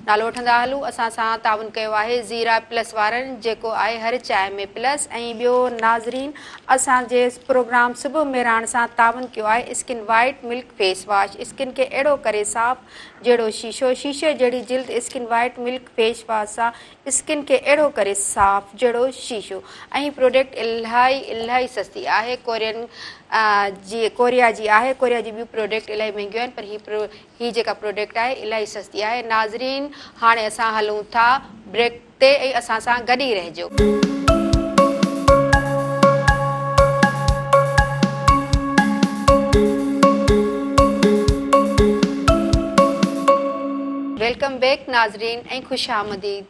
نالو وٺندا هلون اسان سان تعاون ڪيو آهي زيرا پلس وارن جيڪو آهي هر چانهه ۾ پلس ۽ ٻيو ناظرين اسان جي پروگرام صبح مهراڻ سان تعاون ڪيو آهي skin white milk face wash skin کي اهڙو ڪري صاف جهڙو شيشو، شيشي جهڙي جلد skin white milk face wash سان اسڪن کي اهڙو ڪري صاف جهڙو شيشو ۽ هي پروڊڪٽ الاهي الاهي سستي آهي ڪورين جي ڪوريا جي آهي ڪوريا جي ٻيون پروڊڪٽ الاهي مهنگيون آهن پر هي هي جيڪا پروڊڪٽ آهي الاهي سستي آهي ناظرين هاڻي اسان هلون ٿا بريڪ تي ۽ اسان سان گڏ ئي رهجو. Welcome back ناظرين ۽ خوش آمديد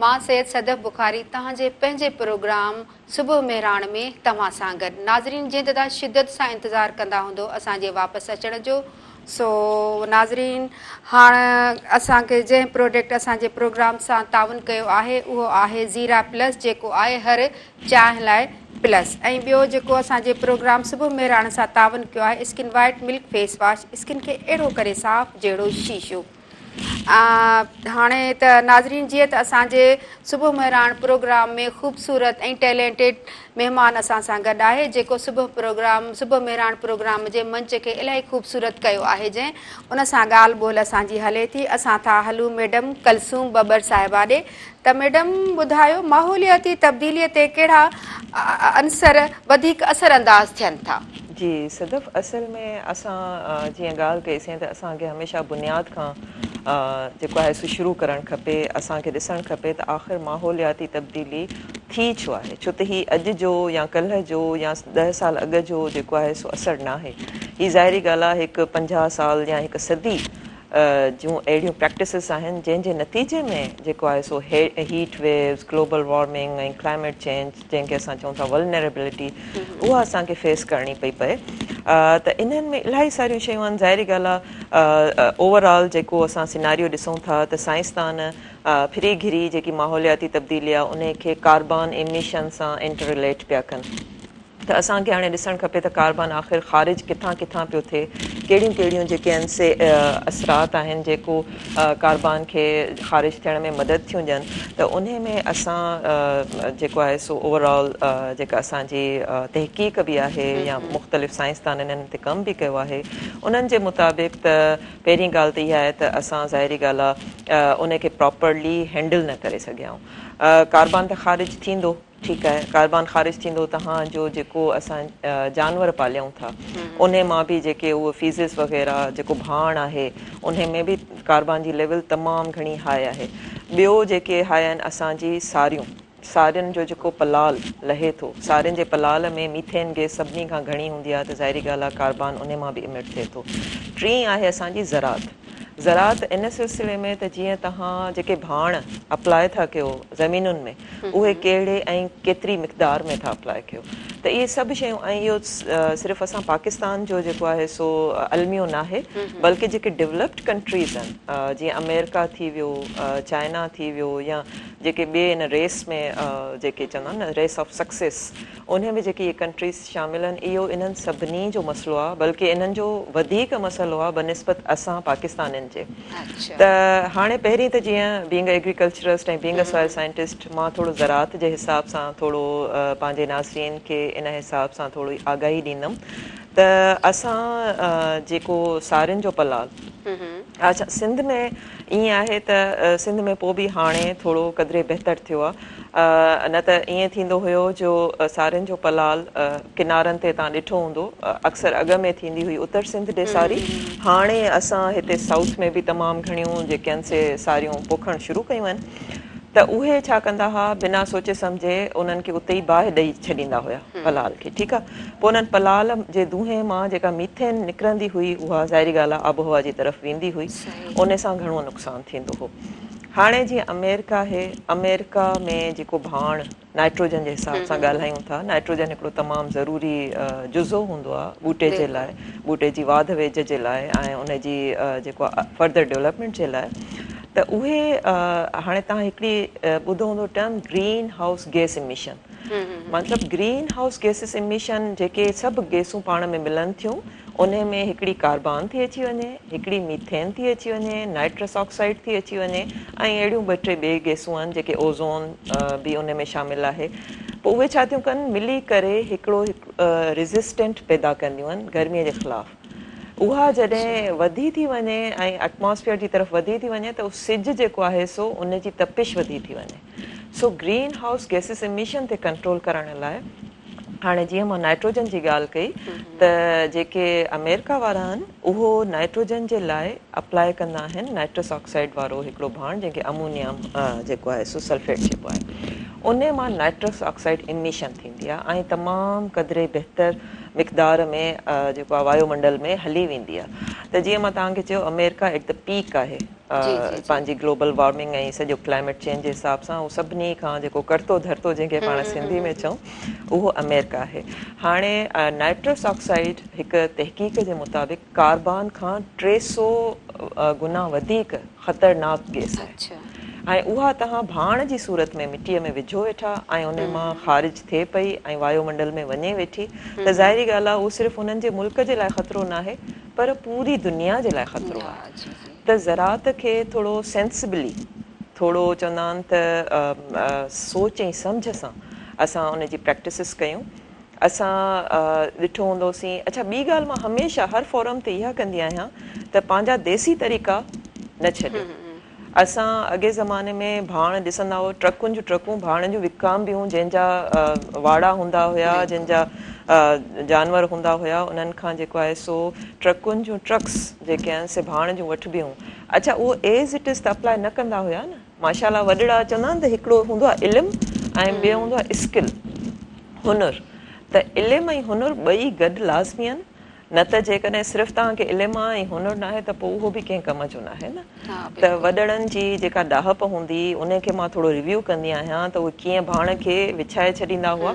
مان سيد صدف بخاري توهان جي پنهنجي پروگرام صبح مهراڻ ۾ توهان سان گڏ ناظرين جيئن ته توهان شدت سان انتظار ڪندا هوندو اسان جي واپس اچڻ جو سو ناظرين هاڻ اسان کي جنهن پروڊڪٽ اسان جي پروگرام سان تعاون ڪيو آهي اهو آهي زيرا پلس جيڪو آهي هر چانهه لاء پلس ۽ ٻيو جيڪو اسان جي پروگرام صبح مهراڻ سان تعاون ڪيو آهي skin white milk face wash skin کي اهڙو ڪري صاف جهڙو شيشو. هاڻي ته ناظرين جيئن ته اسان جي صبح مهراڻ پروگرام ۾ خوبصورت ۽ ٽيلينٽيڊ مهمان اسان سان گڏ آهي جيڪو صبح پروگرام صبح مهراڻ پروگرام جي منچ کي الاهي خوبصورت ڪيو آهي جنهن ان سان ڳالهه ٻولهه اسان جي هلي ٿي اسان ٿا هلون ميڊم ڪلثوم ٻٻر صاحبه ڏي ته ميڊم ٻڌايو ماحولياتي تبديلي تي ڪهڙا عنصر وڌيڪ اثر انداز ٿين ٿا؟ جي صدف اصل ۾ اسان جيئن ڳالهه ڪئي سين ته اسان کي هميشه بنياد کان جيڪو آهي سو شروع ڪرڻ کپي اسان کي ڏسڻ کپي ته آخر ماحولياتي تبديلي ٿي ڇو آهي ڇو ته هي اڄ جو يا ڪلهه جو يا 10 سال اڳ جو جيڪو آهي سو اثر ناهي هي ظاهري ڳالهه آهي هڪ 50 سال يا هڪ صدي جون اهڙيون پريڪٽسز آهن جنهن جي نتيجي ۾ جيڪو آهي سو heat waves, global warming ۽ climate change جنهن کي اسان چئون ٿا ولنريبلٽي اها اسان کي فيس ڪرڻي پئي پئي ته انهن ۾ الاهي ساريون شيون آهن ظاهري ڳالهه آهي اوور آل جيڪو اسان سيناريو ڏسون ٿا ته سائنسدان ڦري گهري جيڪي ماحولياتي تبديلي آهي انهي کي ڪاربان ايميشن سان انٽر رليٽ پيا ڪن. ته اسان کي هاڻي ڏسڻ کپي ته ڪاربان آخر خارج ڪٿان ڪٿان پيو ٿئي، ڪهڙيون ڪهڙيون جيڪي آهن سي اثرات آهن جيڪو ڪاربان کي خارج ٿيڻ ۾ مدد ٿيون ڏين ته انهي ۾ اسان جيڪو آهي سو اوور آل جيڪا اسان جي تحقيق به آهي يا مختلف سائنسدانن انهن تي ڪم به ڪيو آهي انهن جي مطابق ته پهرين ڳالهه ته اها آهي ته اسان ظاهري ڳالهه آهي انهي کي پراپرلي هينڊل نه ڪري سگهيا آهيون ڪاربان ته خارج ٿيندو. ٺيڪ آهي ڪاربان خارج ٿيندو تهان جو جيڪو اسان جانور پاليون ٿا انهي مان به جيڪي اهي فيزز وغيره جيڪو ڀاڻ آهي انهي ۾ به ڪاربان جي ليول تمام گهڻي هاء آهي ٻيو جيڪي هاء آهن اسان جي ساريون سارين جو جيڪو پلال لهي ٿو سارين جي پلال ۾ ميٿين گيس سڀني کان گهڻي هوندي آهي ته ظاهري ڳالهه آهي ڪاربان انهي مان به امٽ ٿئي ٿو ٽين آهي اسان جي زراعت زراعت ان سلسلي ۾ ته جيئن توهان جيڪي ڀاڻ اپلاء ٿا ڪيو زمينن ۾ اهي ڪهڙي ۽ ڪيتري مقدار ۾ ٿا اپلاء ڪيو ته اهي سڀ شيون ۽ اهو صرف اسان پاڪستان جو جيڪو آهي سو الميو ناهي بلڪه جيڪي ڊولپڊ ڪنٽريز آهن جيئن آمريڪا ٿي ويو چائنا ٿي ويو يا جيڪي ٻئي ان ريس ۾ جيڪي چوندا آهن نه ريس آف سڪسيس انهي ۾ جيڪي اهي ڪنٽريز شامل آهن اهو انهن سڀني جو مسئلو آهي بلڪه انهن جو وڌيڪ مسئلو آهي بنسبت اسان پاڪستانين جي ته هاڻي پهرين ته جيئن being a agriculturist ۽ being a soil scientist مان ٿورو زراعت جي حساب سان ٿورو پنهنجي ناظرين کي ان حساب سان ٿورو آگاهي ڏيندم ته اسان جيڪو سارين جو پلال اڇا سنڌ ۾ ائين آهي ته سنڌ ۾ پوء به هاڻي ٿورو قدري بهتر ٿيو آهي نه ته ائين ٿيندو هيو جو سارين جو پلال ڪنارن تي تان ڏٺو هوندو اڪثر اڳ ۾ ٿيندي هئي اتر سنڌ ڏي ساري هاڻي اسان هتي سائوٿ ۾ به تمام گهڻيون جيڪي آهن سي ساريون پوکڻ شروع ڪيون آهن ته اهي ڇا ڪندا ها بنا سوچي سمجهي انهن کي اتي ئي باهه ڏئي ڇڏيندا هيا پلال کي ٺيڪ آهي پوء انهن پلال جي دونهين مان جيڪا ميٿين نڪرندي هئي اها ظاهري ڳالهه آهي آبهوا جي طرف ويندي هئي ان سان گهڻو نقصان ٿيندو هو هاڻي جيئن آمريڪا آهي، آمريڪا ۾ جيڪو ڀاڻ نائٽروجن جي حساب سان ڳالهايون ٿا، نائٽروجن هڪڙو تمام ضروري جزو هوندو آهي ٻوٽي جي لاء، ٻوٽي جي واڌ ويجهه جي لاء ۽ ان جي جيڪو آهي فردر ڊولپمينٽ جي لاء ته اهي هاڻي توهان هڪڙي ٻڌو هوندو term green house gas emission مطلب گرين هائوس گيسز ايميشن جيڪي سڀ گيسون پاڻ ۾ ملن ٿيون انهي ۾ هڪڙي ڪاربان ٿي اچي وڃي، هڪڙي ميٿين ٿي اچي وڃي، نائٽرس آڪسائيڊ ٿي اچي وڃي ۽ اهڙيون ٻه ٽي ٻي گيسون آهن جيڪي اوزون به انهي ۾ شامل آهي. پوء اهي ڇا ٿيون ڪن ملي ڪري هڪڙو ريزسٽنٽ پيدا ڪنديون آهن گرمي جي خلاف. اها جڏهن وڌي ٿي وڃي ۽ اٽماسفيئر جي طرف وڌي ٿي وڃي ته سج جيڪو آهي سو ان جي تپش وڌي ٿي وڃي. سو گرين هائوس گيسز ايميشن تي ڪنٽرول ڪرڻ لاء هاڻي جيئن مان نائٽروجن جي ڳالهه ڪئي ته جيڪي آمريڪا وارا آهن اهو نائٽروجن جي لاء اپلاء ڪندا آهن نائٽرس آڪسائيڊ وارو هڪڙو ڀاڻ جنهن کي امونيم جيڪو آهي سو سلفيٽ چئبو آهي انهي مان نائٽرس آڪسائيڊ اميشن ٿيندي آهي ۽ تمام قدري بهتر مقدار ۾ جيڪو آهي وايو منڊل ۾ هلي ويندي آهي ته جيئن مان توهان کي چيو آمريڪا ايٽ the پيڪ آهي. پنهنجي گلوبل وارمنگ ۽ سڄو ڪلائميٽ چينج جي حساب سان اهو سڀني کان جيڪو ڪرتو ڌرتو جنهن کي پاڻ سنڌي ۾ چئون اهو آمريڪا آهي. هاڻي نائٽرس آڪسائيڊ هڪ تحقيق جي مطابق ڪاربان کان 300 گنا وڌيڪ خطرناڪ گئس آهي ۽ اها توهان ڀاڻ جي صورت ۾ مٽيء ۾ وجهو ويٺا ۽ ان مان خارج ٿئي پئي ۽ وايو منڊل ۾ وڃي ويٺي ته ظاهري ڳالهه آهي اهو صرف انهن جي ملڪ جي لاء خطرو ناهي پر پوري دنيا جي لاء خطرو آهي ته زراعت کي ٿورو سينسبلي ٿورو چوندا آهن ته سوچ ۽ سمجهه سان اسان ان جي پريڪٽسز ڪيون. اسان ڏٺو هوندوسين اڇا ٻي ڳالهه مان هميشه هر فورم تي اها ڪندي آهيان ته پنهنجا ديسي طريقا نه ڇڏيو. اسان اڳي زماني ۾ ڀاڻ ڏسندا هئا ٽرڪن جون ٽرڪون ڀاڻ جون وڪامبيون جنهن جا واڙا هوندا هيا جن جا جانور هوندا هيا انهن کان جيڪو آهي سو ٽرڪن جون ٽرڪس جيڪي آهن سي ڀاڻ جون وٺبيون اڇا اهو ايز it از ته اپلاء نه ڪندا هيا نه ماشاء الله وڏڙا چوندا آهن ته هڪڙو هوندو آهي علم ۽ ٻيو هوندو آهي اسڪل هنر ته علم ۽ هنر ٻئي گڏ لازمي آهن نه ته جيڪڏهن صرف توهان کي علم آ ۽ هنر ناهي ته پوء اهو به ڪنهن ڪم جو ناهي نه ته وڏڙن جي جيڪا ڏاهپ هوندي انهي کي مان ٿورو ريويو ڪندي آهيان ته اهي ڪيئن ڀاڻ کي وڇائي ڇڏيندا هئا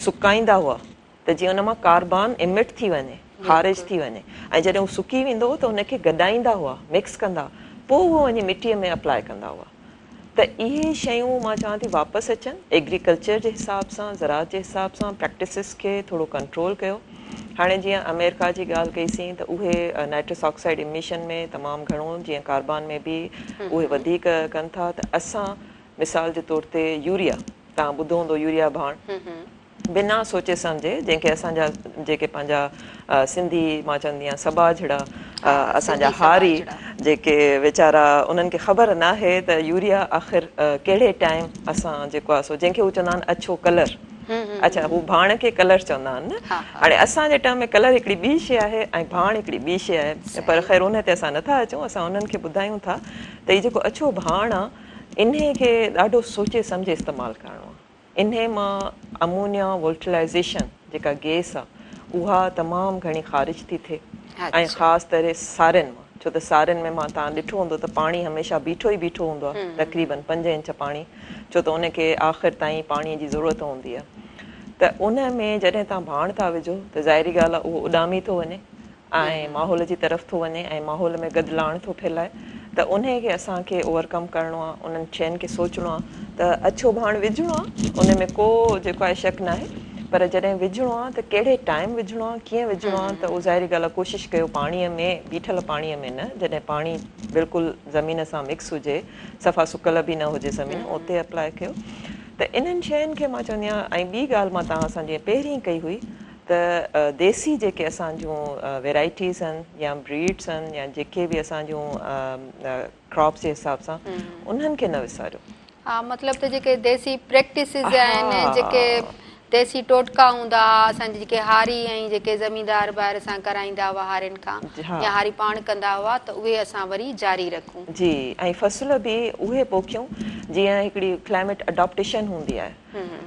سڪائيندا هئا ته جيئن ان مان ڪاربان امٽ ٿي وڃي خارج ٿي وڃي ۽ جڏهن هو سڪي ويندو هو ته ان کي گڏائيندا هئا مڪس ڪندا پوء اهو وڃي مٽي ۾ اپلاء ڪندا هئا. ته اهي شيون مان چوان ٿي واپس اچن، ايگريڪلچر جي حساب سان، زراعت جي حساب سان پريڪٽسز کي ٿورو ڪنٽرول ڪيو. هاڻي جيئن آمريڪا جي ڳالهه ڪئي سين ته اهي نائٽرس آڪسائيڊ اميشن ۾ تمام گهڻو جيئن ڪاربان ۾ به اهي وڌيڪ ڪن ٿا ته اسان مثال جي طور تي يوريا توهان ٻڌو هوندو يوريا ڀاڻ بنا سوچي سمجهي جنهن کي اسان جا جيڪي پنهنجا سنڌي مان چوندي آهيان سٻاجهڙا اسان جا هاري جيڪي ويچارا انهن کي خبر ناهي ته يوريا آخر ڪهڙي ٽائيم اسان جيڪو آهي سو جنهن کي هو چوندا آهن اڇو ڪلر اڇا هو ڀاڻ کي ڪلر چوندا آهن نه هاڻي اسان جي ٽرم ۾ ڪلر هڪڙي ٻي شي آهي ۽ ڀاڻ هڪڙي ٻي شي آهي پر خير ان تي اسان نٿا اچون اسان انهن کي ٻڌايون ٿا ته هي جيڪو اڇو ڀاڻ آهي انهي کي ڏاڍو سوچي سمجهي استعمال ڪرڻو آهي. انهي مان امونيا وولٽلائيزيشن جيڪا گيس آ اها تمام گهڻي خارج ٿي ٿئي ۽ خاص طرح سارين مان ڇو ته سارين ۾ مان توهان ڏٺو هوندو ته پاڻي هميشه بيٺو ئي بيٺو هوندو آ تقريبن پنج انچ پاڻي ڇو ته ان کي آخر تائين پاڻي جي ضرورت هوندي آ ته ان ۾ جڏهن توهان ڀاڻ ٿا وجهو ته ظاهري ڳالهه آ اهو اڏامي ٿو وڃي ۽ ماحول جي طرف ٿو وڃي ۽ ماحول ۾ گدلاڻ ٿو ڦهلائي ته انهي کي اسان کي اوور ڪم ڪرڻو آ انهن شين کي سوچڻو آ ته اڇو ڀاڻ وجهڻو آ ان ۾ ڪو جيڪو آهي شڪ ناهي پر جڏهن وجهڻو آ ته ڪهڙي ٽائيم وجهڻو آ ڪيئن وجهڻو آ ته اهو ظاهري ڳالهه آ ڪوشش ڪيو پاڻي ۾ بيٺل پاڻي ۾ نه جڏهن پاڻي بلڪل زمين سان مڪس هجي صفا سڪل به نه هجي زمين اتي اپلاء ڪيو ته انهن شين کي مان چوندي آهيان ۽ ٻي ڳالهه مان توهان سان جيئن پهرين ڪئي هئي ته ديسي جيڪي اسان جون ويرائٽيز آهن يا بريڊس آهن يا جيڪي به اسان جون ڪراپس جي حساب سان انهن کي نه وساريو. ها مطلب ته جيڪي ديسي پريڪٽسز آهن جيڪي ديسي ٽوٽڪا هوندا هئا اسان جي جيڪي هاري ۽ جيڪي زميندار ڀائر سان ڪرائيندا هئا هارين کان يا هاري پاڻ ڪندا هئا ته اهي اسان وري جاري رکون. جي ۽ فصل به اهي پوکيون جيئن هڪڙي ڪلائميٽ اڊاپٽيشن هوندي آهي.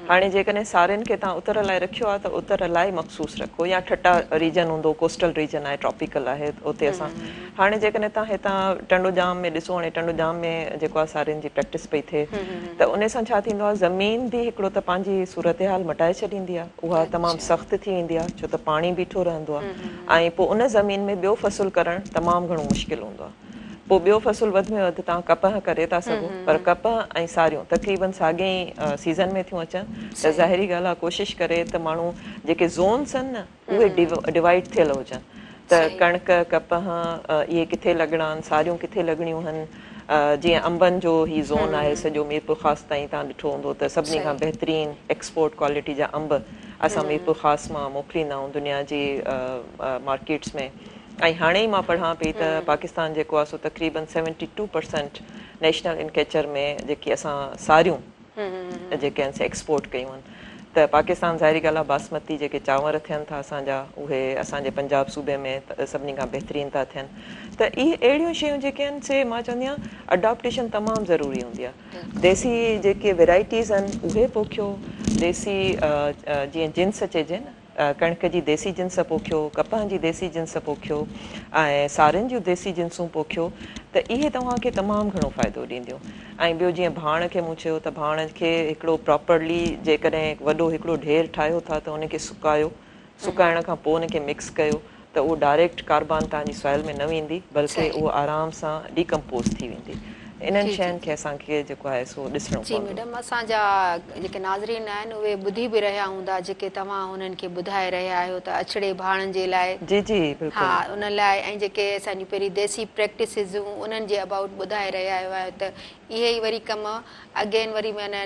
هاڻي جيڪڏهن سارين کي توهان اتر لاء رکيو آهي ته اتر لاء مخصوص رکو يا ٺٽا ريجن هوندو ڪوسٽل ريجن آهي ٽراپيڪل آهي اتي اسان هاڻي جيڪڏهن توهان هتان ٽنڊو ڄام ۾ ڏسو هاڻي ٽنڊو ڄام ۾ جيڪو آهي سارين جي پريڪٽس پئي ٿئي ته ان سان ڇا ٿيندو آهي زمين به هڪڙو ته پنهنجي صورتحال مٽائي ڇڏيندي آهي اها تمام سخت ٿي ويندي آهي ڇو ته پاڻي بيٺو رهندو آهي ۽ پوء ان زمين ۾ ٻيو فصل ڪرڻ تمام گهڻو مشڪل هوندو آهي. پوء ٻيو فصل وڌ ۾ وڌ توهان ڪپهه ڪري ٿا سگهو پر ڪپهه ۽ ساريون تقريبن ساڳي ئي سيزن ۾ ٿيون اچن ته ظاهري ڳالهه آهي ڪوشش ڪري ته ماڻهو جيڪي زونس آهن نه اهي ڊوائيڊ ٿيل هجن ته ڪڻڪ ڪپهه اهي ڪٿي لڳڻا آهن ساريون ڪٿي لڳڻيون آهن جيئن انبن جو هي زون آهي سڄو ميرپورخاص تائين توهان ڏٺو هوندو ته سڀني کان بهترين ايڪسپورٽ ڪوالٽي جا انب اسان ميرپورخاص مان موڪليندا آهيون دنيا جي مارڪيٽس ۾ ۽ هاڻي ئي مان پڙهان پئي ته پاڪستان جيڪو آهي سو تقريبن 72% نيشنل انڪيچر ۾ جيڪي اسان ساريون جيڪي آهن سي ايڪسپورٽ ڪيون آهن ته پاڪستان ظاهري ڳالهه آهي باسمتي جيڪي چانور ٿين ٿا اسان جا اهي اسان جي پنجاب صوبي ۾ سڀني کان بهترين ٿا ٿين ته اهي اهڙيون شيون جيڪي آهن سي مان چوندي آهيان اڊاپٽيشن تمام ضروري هوندي آهي ديسي جيڪي ويرائٽيز آهن اهي پوکيو ديسي جيئن جنس چئجي نه ڪڻڪ جي ديسي جنس پوکيو، ڪپهه جي ديسي جنس پوکيو ۽ سارين جون ديسي جنسون پوکيو ته اهي توهان کي تمام گهڻو فائدو ڏينديون ۽ ٻيو جيئن ڀاڻ کي مون چيو ته ڀاڻ کي هڪڙو پراپرلي جيڪڏهن وڏو هڪڙو ڍير ٺاهيو ٿا ته ان کي سڪايو سڪائڻ کان پوء ان کي مڪس ڪيو ته اهو ڊائريڪٽ ڪاربان توهان جي سوائل ۾ نه ويندي بلڪه اهو آرام سان ڊيڪمپوز ٿي ويندي. انهن شين کي اسان کي جيڪو آهي سو ڏسڻو جي پوندو. ميڊم اسان جا جيڪي ناظرين آهن اهي ٻڌي به رهيا هوندا جيڪي توهان هنن کي ٻڌائي رهيا آهيو ته اڇڙي ڀاڻن جي لاء جي جي بلڪل. ها ان لاء ۽ جيڪي اسان جون پهرين ديسي پريڪٽسز هيون انهن جي ابائوٽ ٻڌائي رهيا آهيو ته اهي ئي وري ڪم اگين وري معنيٰ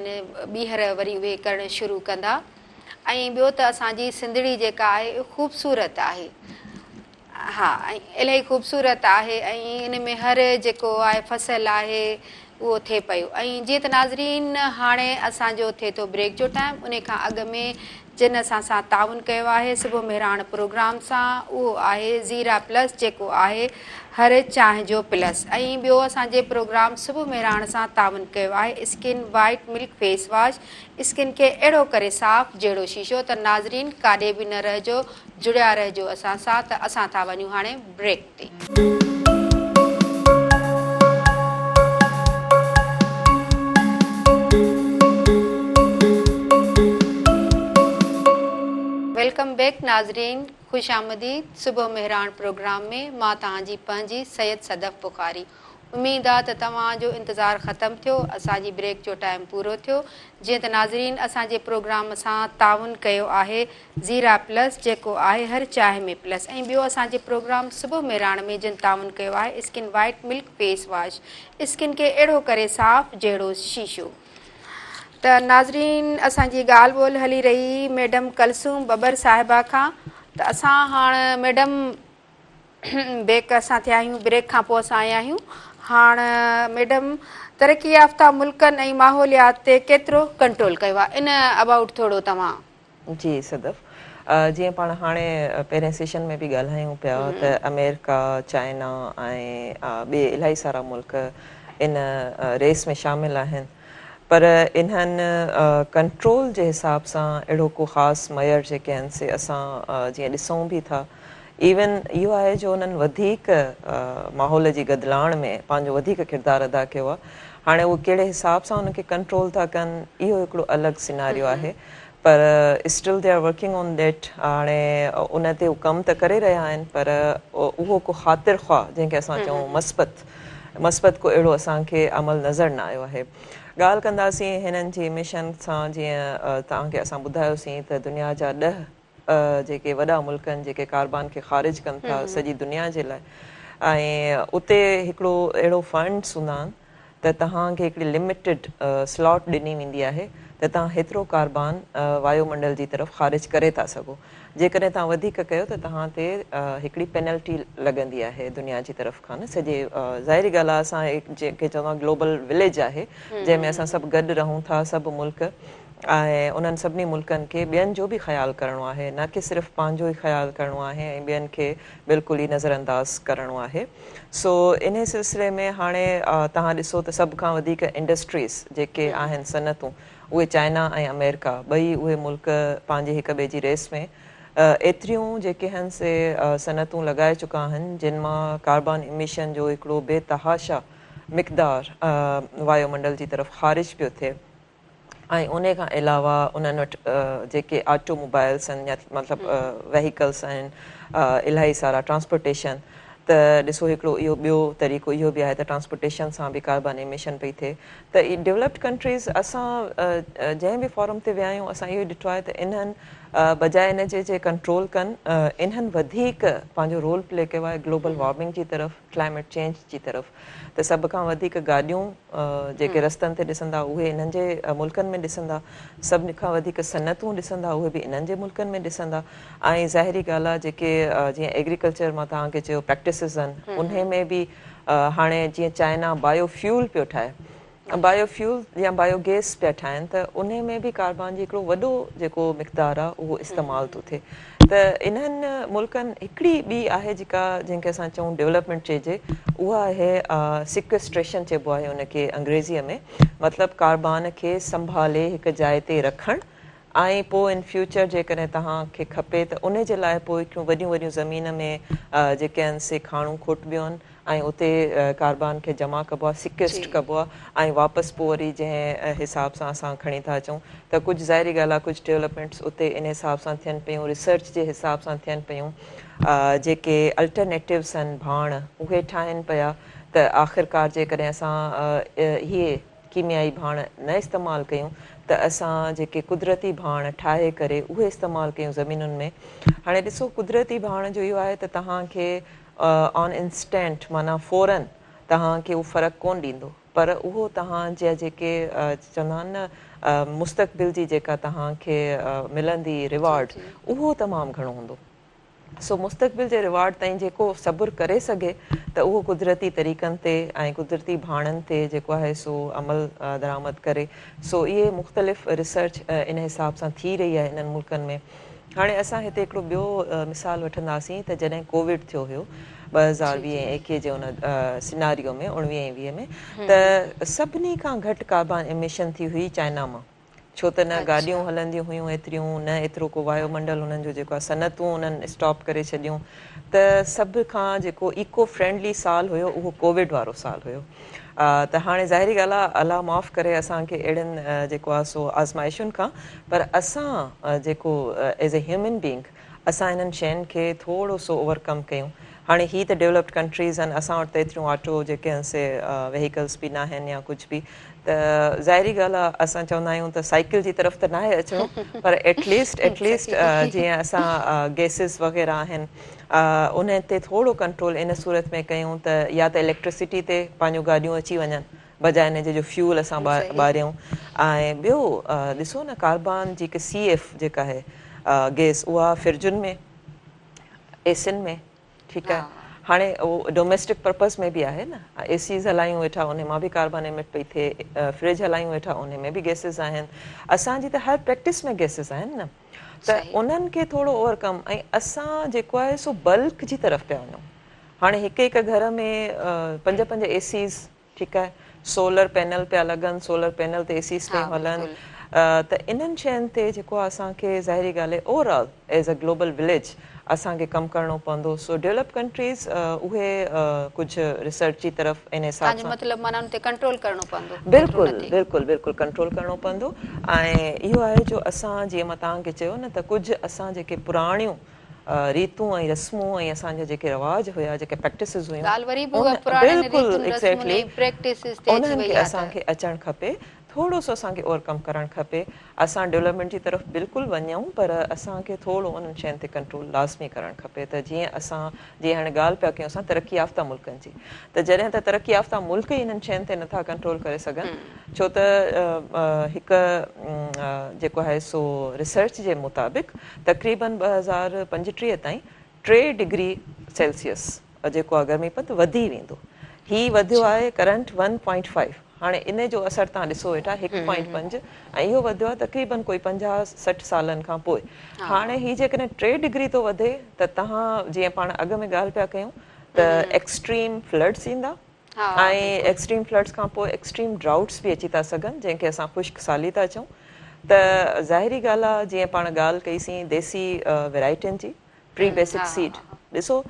ٻيهر وري اهي ڪرڻ شروع ڪندا ۽ ٻيو ته اسان جي سنڌڙي جيڪا آهي خوبصورت آهي ها ۽ الاهي خوبصورت آهي ۽ ان ۾ هر جيڪو آهي فصل آهي اهو ٿئي پيو ۽ جيئن ته ناظرين هاڻي اسان جو ٿئي ٿو بريڪ جو ٽائيم انهي کان اڳ ۾ جن اسان سان تعاون ڪيو آهي صبح مهراڻ پروگرام سان اهو آهي زيرا پلس جيڪو آهي هر چانهه جو پلس ۽ ٻيو اسان جي پروگرام صبح مهراڻ سان تعاون ڪيو آهي skin white milk face wash skin کي اهڙو ڪري صاف جهڙو شيشو ته ناظرين ڪاڏي به نه رهجو جڙيا رهجو اسان سان ته اسان ٿا وڃون هاڻي بريڪ تي. Welcome back ناظرين خوش آمديد صبح مهراڻ پروگرام ۾ مان توهان جي پنهنجي سيد صدف بخاري اميد آ ته توهان جو انتظار ختم ٿيو اسان جي بريڪ جو ٽائيم پورو ٿيو جيئن ته ناظرين اسان جي پروگرام سان تعاون ڪيو آهي زيرا پلس جيڪو آهي هر چانهه ۾ پلس ۽ ٻيو اسان جي پروگرام صبح مهراڻ ۾ جن تعاون ڪيو آهي skin white milk face wash skin کي اهڙو ڪري صاف جهڙو شيشو ته ناظرين اسان جي ڳالهه ٻولهه هلي رهي ميڊم ڪلثوم ٻٻر صاحبه کان ته اسان هاڻ ميڊم بيڪ اسان ٿيا آهيون بريڪ کان پوء اسان آيا آهيون هاڻ ميڊم ترقي يافته ملڪن ۽ ماحوليات تي ڪيترو ڪنٽرول ڪيو آهي ان ابائوٽ ٿورو توهان. جي صدف جيئن پاڻ هاڻي پهرين سيشن ۾ به ڳالهايون پيا ته آمريڪا چائنا ۽ ٻي الاهي سارا ملڪ ان ريس ۾ شامل آهن پر انهن ڪنٽرول جي حساب سان اهڙو ڪو خاص معيار جيڪي آهن سي اسان جيئن ڏسون به ٿا ايون اهو آهي جو انهن وڌيڪ ماحول جي گدلاڻ ۾ پنهنجو وڌيڪ ڪردار ادا ڪيو آهي. هاڻي اهو ڪهڙي حساب سان ان کي ڪنٽرول ٿا ڪن اهو هڪڙو الڳ سيناريو آهي پر still they are working on that هاڻي ان تي هو ڪم ته ڪري رهيا آهن پر اهو ڪو خاطر خواه جنهن کي اسان چئون مثبت مثبت ڪو اهڙو اسان کي عمل نظر نه آيو آهي. ڳالهه ڪنداسين هنن جي مشن سان جيئن توهان کي اسان ٻڌايوسين ته دنيا جا ڏهه جيڪي وڏا ملڪ آهن جيڪي ڪاربان کي خارج ڪن ٿا سڄي دنيا جي لاء ۽ اتي هڪڙو اهڙو فنڊس هوندا آهن ته توهان کي هڪڙي لميٽيڊ سلاٽ ڏني ويندي آهي ته توهان هيترو ڪاربان وايو منڊل جي طرف خارج ڪري ٿا سگهو جيڪڏهن توهان وڌيڪ ڪيو ته توهان تي هڪڙي پينلٽي لڳندي آهي دنيا جي طرف کان نه سڄي ظاهري ڳالهه آهي اسان جنهن کي چوندا گلوبل وليج آهي جنهن ۾ اسان سڀ گڏ رهون ٿا سڀ ملڪ ۽ انهن سڀني ملڪن کي ٻين جو به خيال ڪرڻو آهي نه ڪي صرف پنهنجو ئي خيال ڪرڻو آهي ۽ ٻين کي بلڪل ئي نظر انداز ڪرڻو آهي سو انهي سلسلي ۾ هاڻي توهان ڏسو ته سڀ کان وڌيڪ انڊسٽريز جيڪي آهن صنعتون اهي چائنا ۽ آمريڪا ٻئي اهي ملڪ پنهنجي هڪ ٻئي جي ريس ۾ ايتريون جيڪي آهن سي صنعتون لڳائي چڪا آهن جن مان ڪاربان اميشن جو هڪڙو بي تحاشا مقدار وايو منڊل جي طرف خارج پيو ٿئي. ۽ انهي کان علاوه انهن وٽ جيڪي آٽو موبائلس آهن يا مطلب وهيڪلس آهن الاهي سارا ٽرانسپورٽيشن ته ڏسو هڪڙو اهو ٻيو طريقو اهو به آهي ته ٽرانسپورٽيشن سان به ڪاربان ايميشن پئي ٿئي ته ڊولپڊ ڪنٽريز اسان جنهن به فورم تي ويا آهيون اسان اهو ڏٺو آهي ته انهن بجاء ان جي جي ڪنٽرول ڪن انهن وڌيڪ پنهنجو رول پلي ڪيو آهي گلوبل وارمنگ جي طرف ڪلائميٽ چينج جي طرف ته سڀ کان وڌيڪ گاڏيون جيڪي رستن تي ڏسندا اهي انهن جي ملڪن ۾ ڏسندا، سڀ کان وڌيڪ صنعتون ڏسندا اهي به انهن جي ملڪن ۾ ڏسندا ۽ ظاهري ڳالهه آهي جيڪي جيئن ايگريڪلچر مان توهان کي چيو پريڪٽسز آهن انهي ۾ به هاڻي جيئن چائنا بايو فيول پيو ٺاهي بايو فيول يا بايو گيس پيا ٺاهن ته انهي ۾ به ڪاربان جي هڪڙو وڏو جيڪو مقدار آهي اهو استعمال ٿو ٿئي ته انهن ملڪن هڪڙي ٻي آهي جيڪا جنهن کي اسان چئون ڊولپمينٽ چئجي اها آهي سيڪويسٽريشن چئبو آهي ان کي انگريزيء ۾ مطلب ڪاربان کي سنڀالي هڪ جاء تي رکڻ ۽ پوء ان فيوچر جيڪڏهن توهان کي کپي ته ان جي لاء پوء هڪڙيون وڏيون وڏيون زمين ۾ جيڪي آهن سي کاڻون کوٽبيون آهن. ۽ اتي ڪاربان کي جمع ڪبو آهي سيڪويسٽر ڪبو آهي ۽ واپس پوء وري جنهن حساب سان اسان کڻي ٿا اچون ته ڪجهه ظاهري ڳالهه آهي ڪجهه ڊولپمينٽس اتي ان حساب سان ٿين پيون ريسرچ جي حساب سان ٿين پيون جيڪي الٽرنيٽوز آهن ڀاڻ اهي ٺاهن پيا ته آخرڪار جيڪڏهن اسان اهي ڪيميائي ڀاڻ نه استعمال ڪيون ته اسان جيڪي قدرتي ڀاڻ ٺاهي ڪري اهي استعمال ڪيون زمينن ۾ هاڻي ڏسو قدرتي ڀاڻ جو اهو آهي ته توهان کي آن انسٽنٽ معنيٰ فورن توهان کي اهو فرق ڪونه ڏيندو پر اهو توهان جا جيڪي چوندا آهن نه مستقبل جي جيڪا توهان کي ملندي ريوارڊ اهو تمام گهڻو هوندو. سو مستقبل جي ريوارڊ تائين جيڪو صبر ڪري سگهي ته اهو قدرتي طريقن تي ۽ قدرتي ڀاڻن تي جيڪو آهي سو عمل درآمد ڪري. سو اهي مختلف ريسرچ ان حساب سان ٿي رهي آهي انهن ملڪن ۾. هاڻي اسان هتي هڪڙو ٻيو مثال وٺنداسين ته جڏهن ڪووڊ ٿيو هيو 2020 ۽ 21 جي ان سيناريو ۾ 19 ۽ 20 ۾ ته سڀني کان گهٽ ڪاربان ايميشن ٿي هئي چائنا مان. ڇو ته نه گاڏيون هلنديون هيون ايتريون نه ايترو ڪو وايو منڊل انهن جو جيڪو آهي صنعتون انهن اسٽاپ ڪري ڇڏيون ته سڀ کان جيڪو ايڪو فرينڊلي سال هيو اهو ڪووڊ وارو سال هيو ته هاڻي ظاهري ڳالهه آهي الله معاف ڪري اسان کي اهڙين جيڪو آهي سو آزمائشن کان پر اسان جيڪو ايز اي هيومن بينگ اسان انهن شين کي ٿورو سو اوور ڪم ڪيون هاڻي هي ته ڊولپڊ ڪنٽريز آهن اسان وٽ ته ايتريون آٽو جيڪي آهن سي وهيڪلز به ناهن يا ڪجهه به ته ظاهري ڳالهه آهي اسان چوندا آهيون ته سائيڪل جي طرف ته ناهي اچڻو پر ايٽ ليسٽ ايٽ ليسٽ جيئن اسان گيسز وغيره آهن انهن تي ٿورو ڪنٽرول ان صورت ۾ ڪيون ته يا ته اليڪٽرسٽي تي پنهنجون گاڏيون اچي وڃن بجاء ان جي جو فيول اسان ٻاريون ۽ ٻيو ڏسو نه ڪاربان جيڪي سي ايف جيڪا آهي گيس اها فرجن ۾ اي سين ۾ ٺيڪ آهي هاڻي اهو ڊوميسٽڪ پرپز ۾ به آهي نه اي سيز هلايون ويٺا انهي مان به ڪاربان ايمٽ پئي ٿئي فرج هلايون ويٺا انهي ۾ به گيسز آهن اسان جي ته هر پريڪٽس ۾ گيسز آهن نه ته انهن کي ٿورو اوور ڪم ۽ اسان جيڪو آهي سو بلڪ جي طرف پيا وڃون هاڻي هڪ هڪ گهر ۾ پنج پنج اي سيز ٺيڪ آهي سولر پينل پيا لڳن سولر پينل تي اي سيز پيون هلن ته انهن شين تي جيڪو آهي اسان کي ظاهري ڳالهه آهي overall as a global village اسان کي ڪم ڪرڻو پوندو سو ڊولپ ڪنٽريز اهي ڪجهه ريسرچ جي طرف ان حساب سان. مطلب معنيٰ ان تي ڪنٽرول ڪرڻو پوندو. بلڪل بلڪل بلڪل ڪنٽرول ڪرڻو پوندو ۽ اهو آهي جو اسان جيئن مان توهان کي چيو نه ته ڪجهه اسان جيڪي پراڻيون ريتون ۽ رسمون ۽ اسان جا جيڪي رواج هيا جيڪي پريڪٽسز هيون ڳالهه وري به اها پراڻين ريتن رسمن ۽ پريڪٽسز تي اچي وئي آهي ته اسان کي اچڻ کپي ٿورو سو اسان کي اوور ڪم ڪرڻ کپي اسان ڊولپمينٽ جي طرف بلڪل وڃون پر اسان کي ٿورو انهن شين تي ڪنٽرول لازمي ڪرڻ کپي ته جيئن اسان جيئن هاڻي ڳالهه پيا ڪيون اسان ترقي يافته ملڪن جي ته جڏهن ته ترقي يافته ملڪ ئي انهن شين تي نٿا ڪنٽرول ڪري سگهن ڇو ته هڪ جيڪو آهي سو ريسرچ جي مطابق تقريبن 2035 تائين 3 ڊگري سيلسيس جيڪو آهي گرمي پد وڌي ويندو. هي وڌيو آهي ڪرنٽ ون پوائنٽ فائيو هاڻي ان جو اثر توهان ڏسو ويٺا هڪ پوائنٽ پنج ۽ اهو وڌيو آهي تقريبن ڪوئي 50 60 سالن کان پوء هاڻي هي جيڪڏهن 3 ڊگري ٿو وڌي ته توهان جيئن پاڻ اڳ ۾ ڳالهه پيا ڪيون ته ايڪسٽريم فلڊس ايندا ۽ ايڪسٽريم فلڊس کان پوء ايڪسٽريم ڊرائوٽس به اچي ٿا سگهن جنهن کي اسان خشڪ سالي ٿا چئون ته ظاهري ڳالهه آهي جيئن پاڻ ڳالهه ڪئي سين ديسي ويرائٽين جي پري بيسڪ سيڊ ڏسو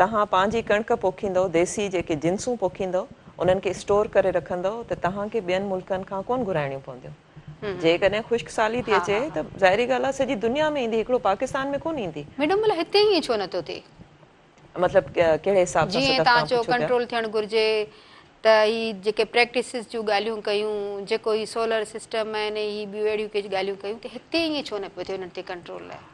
توهان پنهنجي ڪڻڪ پوکيندؤ ديسي جيڪي جنسون پوکيندؤ انهن کي اسٽور ڪري رکندؤ ته توهان کي ٻين ملڪن کان ڪونه گهرائڻيون پونديون جيڪڏهن خشڪ سالي ٿي اچي ته ظاهري ڳالهه آهي سڄي دنيا ۾ ايندي هڪڙو پاڪستان ۾ ڪونه ايندي. ميڊم ڀلا هتي ائين ڇو نٿو ٿئي؟ مطلب ڪهڙي حساب سان جيئن صدف توهان توهان چيو پڇو پيا؟ ڪنٽرول ٿيڻ گهرجي ته هي جيڪي پريڪٽسز جون ڳالهيون ڪيون جيڪو هي سولر سسٽم آهن ۽ هي ٻيون اهڙيون ڪجهه ڳالهيون ڪيون ته هتي ائين ڇو نه پيو ٿئي انهن تي ڪنٽرول لاء؟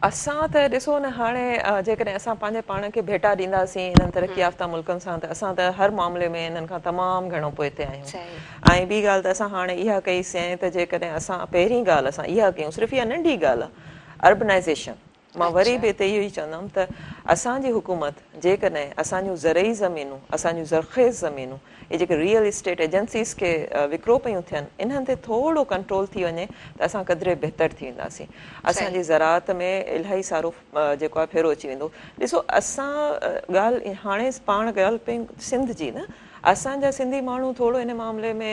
اسان ته ڏسو نه هاڻي جيڪڏهن اسان پنهنجي پاڻ کي ڀيٽا ڏينداسين انهن ترقي يافته ملڪن سان ته اسان ته هر معاملي ۾ انهن کان تمام گهڻو پوئتي آهيون ۽ ٻي ڳالهه ته اسان هاڻي اها ڪئي سين ته جيڪڏهن اسان پهرين ڳالهه اسان اها ڪيون صرف اها ننڍي ڳالهه آهي اربنائيزيشن مان وري به هتي اهو ئي چوندم ته اسان جي حڪومت جيڪڏهن اسان جون زرعي زمينون، اسان جون زرخيز زمينون، اهي جيڪي ريئل اسٽيٽ ايجنسيز کي وڪرو پيون ٿين، انهن تي ٿورو ڪنٽرول ٿي وڃي ته اسان قدري بهتر ٿي وينداسين. اسان جي زراعت ۾ الاهي سارو جيڪو آهي ڦيرو اچي ويندو. ڏسو اسان ڳالهه هاڻي پاڻ ڳالهه پئي سنڌ جي نه، اسان جا سنڌي ماڻهو ٿورو ان معاملي ۾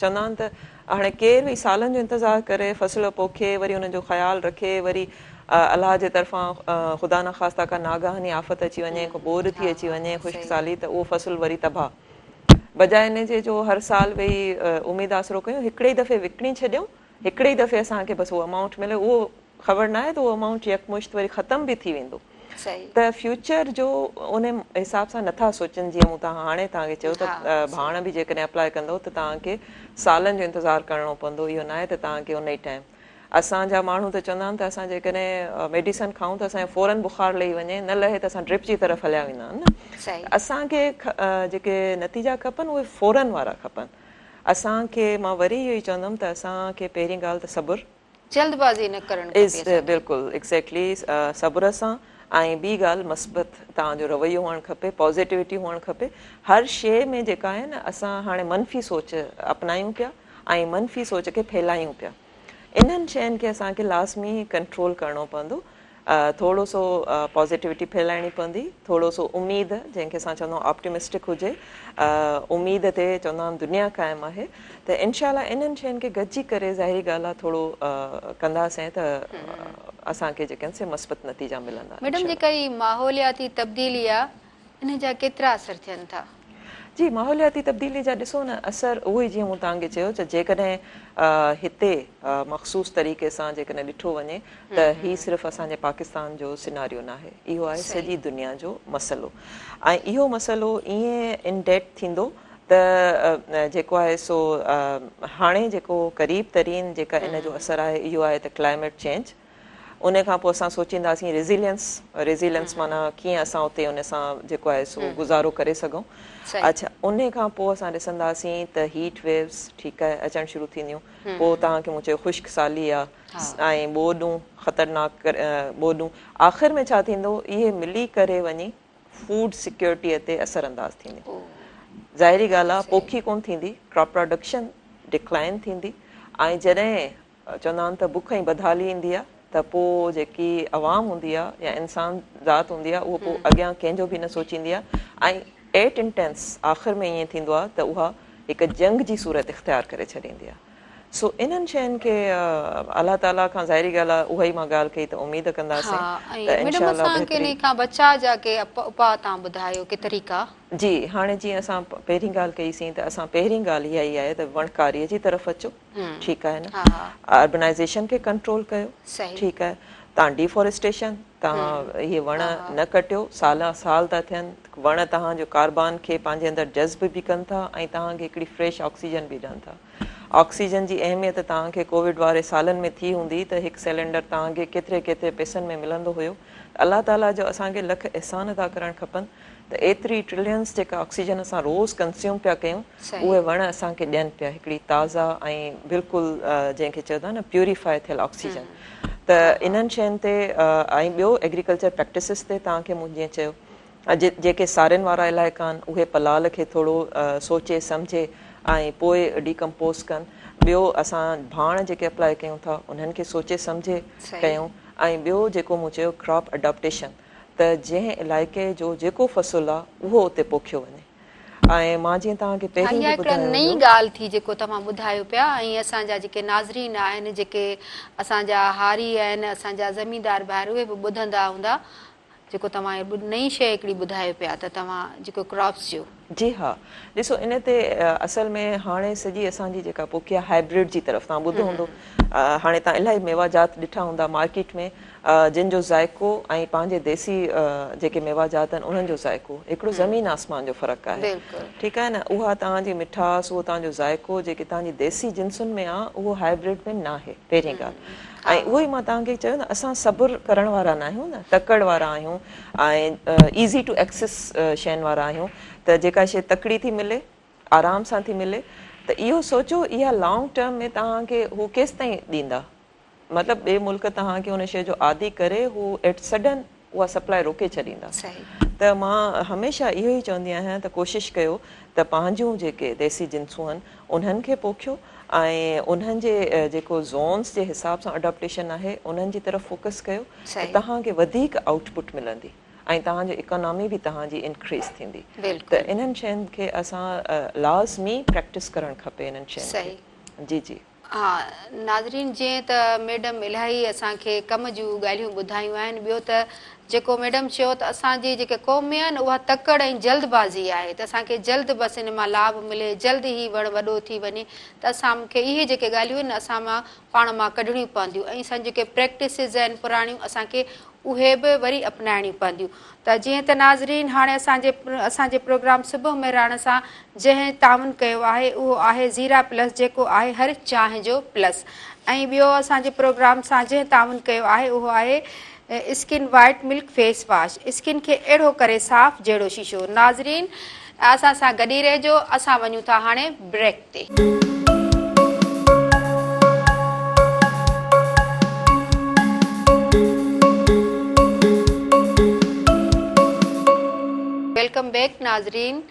چوندا آهن ته هاڻي ڪير ويهي سالن جو انتظار ڪري، فصل پوکي، وري ان جو خيال رکي، وري الله جي طرفان خدا نخواسته ڪا ناگهاني آفت اچي وڃي، ڪو ٻوڏ ٿي اچي وڃي، خشڪ سالي ته اهو فصل وري تباهه. بجاء ان جي جو هر سال ويهي اميد آسرو ڪيون، هڪڙي ئي دفعي وڪڻي ڇڏيون، هڪڙي ئي دفعي اسان کي بس اهو امائونٽ ملي، اهو خبر ناهي ته اهو امائونٽ يڪمشت وري ختم به ٿي ويندو. ته فيوچر جو ان حساب سان نٿا سوچن جيئن مون توهان هاڻي توهان کي چيو ته ڀاڻ به جيڪڏهن اپلاء ڪندو ته توهان کي سالن جو انتظار ڪرڻو پوندو اهو ناهي ته توهان کي ان ئي ٽائيم اسان جا ماڻهو ته چوندا آهن ته اسان جيڪڏهن ميڊيسن کائون ته اسان جو فورن بخار لهي وڃي نه لهي ته اسان ڊرپ جي طرف هليا ويندا آهن نه اسان کي جيڪي نتيجا کپن اهي فورن وارا کپن اسان کي مان وري اهو ئي چوندم ته اسان کي پهرين ڳالهه ته صبر جلد بازي نه ڪرڻ کپي اسان کي. بلڪل ايگزيڪٽلي صبر سان ۽ ٻي ڳالهه مثبت توهان جو رويو هئڻ کپي پازيٽيوٽي هئڻ کپي هر شيء ۾ جيڪا آهي نه اسان هاڻي منفي سوچ اپنايون پيا ۽ منفي سوچ کي ڦهلايون پيا انهن شين کي اسان کي لازمي ڪنٽرول ڪرڻو پوندو ٿورو سو پازيٽيوٽي ڦهلائڻي پوندي، ٿورو سو اميد جنهن کي اسان چوندا آهيون آپٽيمسٽڪ هجي، اميد تي چوندا آهن دنيا قائم آهي ته انشاء الله انهن شين کي گڏجي ڪري ظاهري ڳالهه آهي ٿورو ڪنداسين ته اسان کي جيڪي آهن سي مثبت نتيجا ملندا ميڊم انشاء الله. جيڪا هي ماحولياتي تبديلي آ ان جا ڪيترا اثر ٿين ٿا؟ جي ماحولياتي تبديلي جا ڏسو نه اثر اهو ئي جيئن مون توهان کي چيو ته جيڪڏهن هتي مخصوص طريقي سان جيڪڏهن ڏٺو وڃي ته هي صرف اسان جي پاڪستان جو سيناريو ناهي اهو آهي سڄي دنيا جو مسئلو ۽ اهو مسئلو ائين ان ڊيپٿ ٿيندو ته جيڪو آهي سو هاڻي جيڪو قريب ترين جيڪا ان جو اثر آهي اهو آهي ته ڪلائميٽ چينج ان کان پوء اسان سوچينداسين ريزيلينس، Resilience، معنيٰ ڪيئن اسان اتي ان سان جيڪو آهي سو گذارو ڪري سگهون. اڇا ان کان پوء اسان ڏسنداسين ته هيٽ ويوز ٺيڪ آهي اچڻ شروع ٿينديون. پوء توهان کي مون چيو خشڪ سالي آ ۽ ٻوڏون خطرناڪ ٻوڏون آخر ۾ ڇا ٿيندو اهي ملي ڪري وڃي فوڊ سيڪيورٽيء تي اثر انداز ٿيندي. ظاهري ڳالهه آ پوکي ڪونه ٿيندي، ڪراپ پراڊڪشن ڊڪلائن ٿيندي ۽ جڏهن چوندا آهن ته بک ۽ بدحالي ايندي آهي ته پوء جيڪي عوام هوندي آهي يا انسان ذات هوندي آهي اهو پوء اڳيان ڪنهن جو به نه سوچيندي آهي ۽ ايٽ انٽينس آخر ۾ ائين ٿيندو آهي ته اها هڪ جنگ جي صورت اختيار ڪري ڇڏيندي آهي سو انهن شين کي الله تعالي کان ظاهري ڳالهه آهي اها ئي مان ڳالهه ڪئي ته اميد ڪنداسين ته انشاء الله بهتري. ۽ ميڊم اسان کي انهي کان بچاء جا ڪي اپاء توهان ٻڌايو ڪي طريقا. جي هاڻي جيئن اسان پهرين ڳالهه ڪئي سين ته اسان پهرين ڳالهه اها ئي آهي ته وڻڪاري جي طرف اچو. ٺيڪ آهي نه اربنائيزيشن کي ڪنٽرول ڪيو ٺيڪ آهي توهان ڊيفاريسٽيشن توهان اهي وڻ نه ڪٽيو سال سال ٿا ٿين وڻ توهان جو ڪاربان کي پنهنجي اندر جذب به ڪن ٿا ۽ توهان کي هڪڙي فريش آڪسيجن به ڏين ٿا آڪسيجن جي اهميت توهان کي ڪووڊ واري سالن ۾ ٿي هوندي ته هڪ سلينڊر توهان کي ڪيتري ڪيتري پئسن ۾ ملندو هيو الله تعالي جو اسان کي لک احسان ادا ڪرڻ کپن ته ايتري ٽرلينز جيڪا آڪسيجن اسان روز ڪنسيوم پيا ڪيون اهي وڻ اسان کي ڏين پيا هڪڙي تازه ۽ بلڪل جنهن کي چوندا نه پيوريفائي ٿيل آڪسيجن ته انهن شين تي ۽ ٻيو ايگريڪلچر پريڪٽسز تي توهان کي مون جيئن چيو جيڪي سارين وارا علائقا آهن اهي پلال کي ٿورو سوچي سمجهي ۽ پوء ڊيڪمپوز ڪن ٻيو اسان ڀاڻ جيڪي اپلائي ڪيون ٿا انهن کي سوچي سمجهي ڪيون ۽ ٻيو جيڪو مون چيو ڪراپ اڊاپٽيشن ته جنهن علائقي جو جيڪو فصل آ اهو اتي پوکيو وڃي ۽ مان جيئن توهان کي پهرين اها به هڪڙا ٻڌايو نئين هيو. ڳالهه ٿي جيڪو توهان ٻڌايو پيا ۽ اسان جا جيڪي ناظرين آهن جيڪي اسان جا هاري آهن اسان جا زميندار ڀائر اهي به ٻڌندا هوندا جيڪو توهان نئين شيء هڪڙي ٻڌايو پيا ته توهان جيڪو ڪراپس جو. جي ها ڏسو ان تي اصل ۾ هاڻي سڄي اسان جي جيڪا پوکي آ هائبرڊ جي طرف توهان ٻڌو هوندو هاڻي توهان الاهي ميوا جات ڏٺا هوندا مارڪيٽ ۾ جن جو ذائقو ۽ پنهنجي ديسي جيڪي ميوا جات آهن انهن جو ذائقو هڪڙو زمين آسمان جو فرق آهي ٺيڪ آهي نه اها توهان جي مٺاس اهو توهان جو ذائقو جيڪي توهان جي ديسي جنسن ۾ آ اهو هائبرڊ ۾ ناهي پهرين ڳالهه ۽ اهو ئي مان توهان کي چيو نه اسان صبر ڪرڻ وارا ناهيون نه تڪڙ وارا آهيون ۽ ايزي ٽو ايڪسيس شين وارا آهيون ته جيڪا شي تڪڙي ٿي ملي آرام سان ٿي ملي ته اهو سوچو اها لانگ ٽرم ۾ توهان کي هو ڪيستائين ڏيندا مطلب ٻئي ملڪ توهان کي ان شي جو عادي ڪري هو ايٽ سڊن اها سپلاء روڪي ڇڏيندا ته مان هميشه اهو ئي چوندي آهيان ته ڪوشش ڪيو ته پنهنجون جيڪي ديسي جنسون آهن انهن کي پوکيو ۽ انهن جي جيڪو زونس جي حساب سان اڊاپٽيشن آهي انهن جي طرف فوڪس ڪيو ته توهان کي وڌيڪ آئوٽ پٽ ملندي ۽ توهان جو اڪانامي به توهان جي انڪريز ٿيندي ته انهن شين کي اسان لازمي پريڪٽس ڪرڻ کپي انهن شين کي جي جي. ها ناظرين جيئن ته ميڊم الاهي اسان کي ڪم جون ڳالهيون ٻڌايون آهن ٻيو ته جيڪو ميڊم چيو ته اسان جي جيڪي قوم ۾ آهي نه اها تڪڙ ۽ جلد بازي آهي ته اسان کي جلد بس ان مان لاڀ ملي جلد هي وڻ وڏو ٿي وڃي ته اسان کي اهي جيڪي ڳالهيون آهن اسان مان پاڻ مان ڪڍڻيون پونديون ۽ اسان جيڪي پريڪٽسز آهن پراڻيون اسان کي اهي به وري اپنائڻيون پونديون ته جيئن ته ناظرين هاڻي اسان جي اسان جي پروگرام صبح مهراڻ سان جنهن تعاون ڪيو آهي اهو آهي زيرا پلس جيڪو آهي هر چانهه جو پلس ۽ ٻيو اسان جي پروگرام سان جنهن تعاون ڪيو آهي اهو آهي skin white milk face wash skin کي اهڙو ڪري صاف جهڙو شيشو ناظرين اسان سان گڏ ئي رهجو اسان وڃون ٿا هاڻي بريڪ تي. Welcome back ناظرين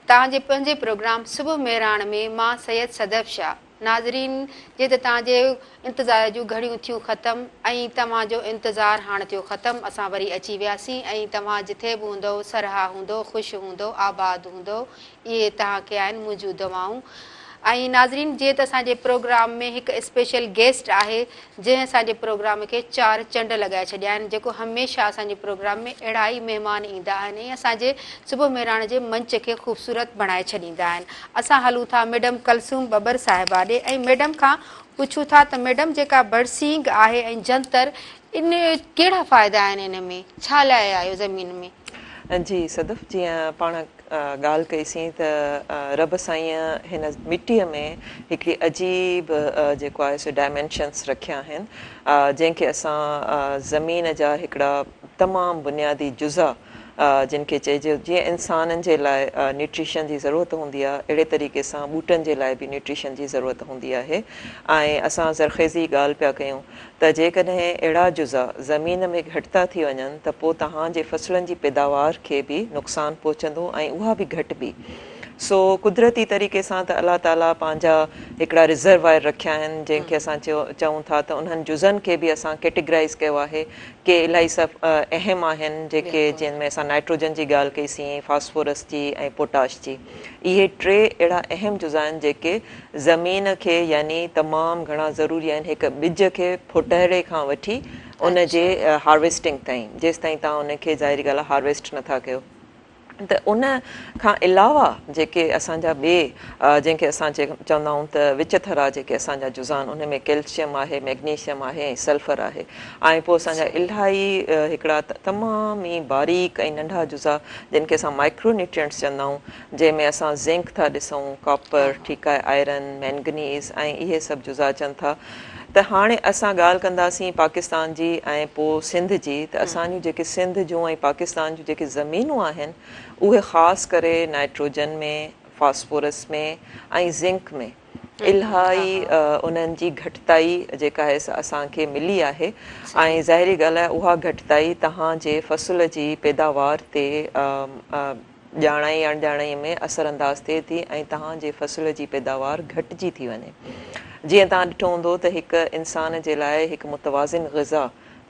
توهان جي پنهنجي پروگرام صبح مهراڻ ۾ مان سيد صدف شاهه ناظرين جيئن ته توهان جي انتظار جون گهڙيون ٿيون ختم ۽ توهان جو انتظار هاڻ ٿيو ختم اسان وري اچي وياسين ۽ توهان جٿي به هوندؤ سرها هوندؤ خوش هوندؤ آباد هوندؤ اهي توهان کي آهن منهنجون دعائون ۽ ناظرين جيئن ته اسان جي پروگرام ۾ هڪ اسپيشل گيسٽ آهي جنهن اسان جي پروگرام کي چار چنڊ لڳائي ڇڏيا آهن جيڪو هميشه اسان جي پروگرام ۾ اهڙا ئي مهمان ايندا آهن ۽ اسان جي صبح مهراڻ جي منچ کي خوبصورت بڻائي ڇڏيندا آهن اسان هلون ٿا ميڊم ڪلثوم ٻٻر صاحبه ڏي ۽ ميڊم کان پڇون ٿا ته ميڊم جيڪا برسينگ آهي ۽ جنتر ان ڪهڙا فائدا آهن ان ۾ ڇا لاء آيو زمين ۾. جي صدف جيئن پاڻ ڳالهه ڪئي سين ته رب سائينء هن مٽيء ۾ هڪڙي عجيب جيڪو آهي سو ڊائمينشنس رکيا آهن جنهن کي اسان زمين جا هڪڙا تمام بنيادي جزا جن کي چئجي جيئن انسانن جي لاء نيوٽريشن جي ضرورت هوندي آهي اهڙي طريقي سان ٻوٽن جي لاء به نيوٽريشن جي ضرورت هوندي آهي ۽ اسان زرخيزي ڳالهه پيا ڪيون ته جيڪڏهن اهڙا جزا زمين ۾ گهٽ ٿا ٿي وڃن ته پوء توهان جي فصلن جي پيداوار کي به نقصان پهچندو ۽ اها به گهٽبي سو قدرتي طريقي سان ته الله تعالي پنهنجا هڪڙا ريزروائر رکيا آهن جنهن کي اسان چئون ٿا ته انهن جزن کي به اسان ڪيٽيگرائيز ڪيو آهي ڪي الاهي سڀ اهم آهن جيڪي جن ۾ اسان نائٽروجن جي ڳالهه ڪئي سين، فاسفورس جي ۽ پوٽاش جي. اهي ٽي اهڙا اهم جزا آهن جيڪي زمين کي يعني تمام گهڻا ضروري آهن هڪ ٻج کي ڦوٽهڙي کان وٺي ان جي هارويسٽنگ تائين جيستائين توهان ان کي ظاهري ڳالهه آهي هارويسٽ نٿا ڪيو. ته ان کان علاوه جيڪي اسان جا ٻي جنهن کي اسان چوندا آهيون ته وچ ٿرا جيڪي اسان جا جزا آهن ان ۾ ڪيلشيم آهي ميگنيشيم آهي ۽ سلفر آهي ۽ پوء اسان جا الاهي هڪڙا تمام ئي باريڪ ۽ ننڍا جزا جن کي اسان مائڪرو نيوٽرينٽس چوندا آهيون جنهن ۾ اسان زنڪ ٿا ڏسون ڪاپر ٺيڪ آهي آئرن مينگنيز ۽ اهي سڀ جزا اچن ٿا ته هاڻي اسان ڳالهه ڪنداسين پاڪستان جي ۽ پوء سنڌ جي ته اسان جون جيڪي سنڌ جون ۽ پاڪستان جون جيڪي زمينون آهن اهي خاص ڪري نائٽروجن ۾ فاسفورس ۾ ۽ زنڪ ۾ الاهي انهن جي گهٽتائي جيڪا آهي سا اسان کي ملي آهي ۽ ظاهري ڳالهه آهي اها گهٽتائي توهان جي فصل جي پيداوار تي ڄاڻائي اڻڄاڻائي ۾ اثر انداز ٿئي ٿي ۽ توهان جي فصل جي پيداوار گهٽجي ٿي وڃي. جيئن توهان ڏٺو هوندو ته هڪ انسان جي لاء هڪ متوازن غذا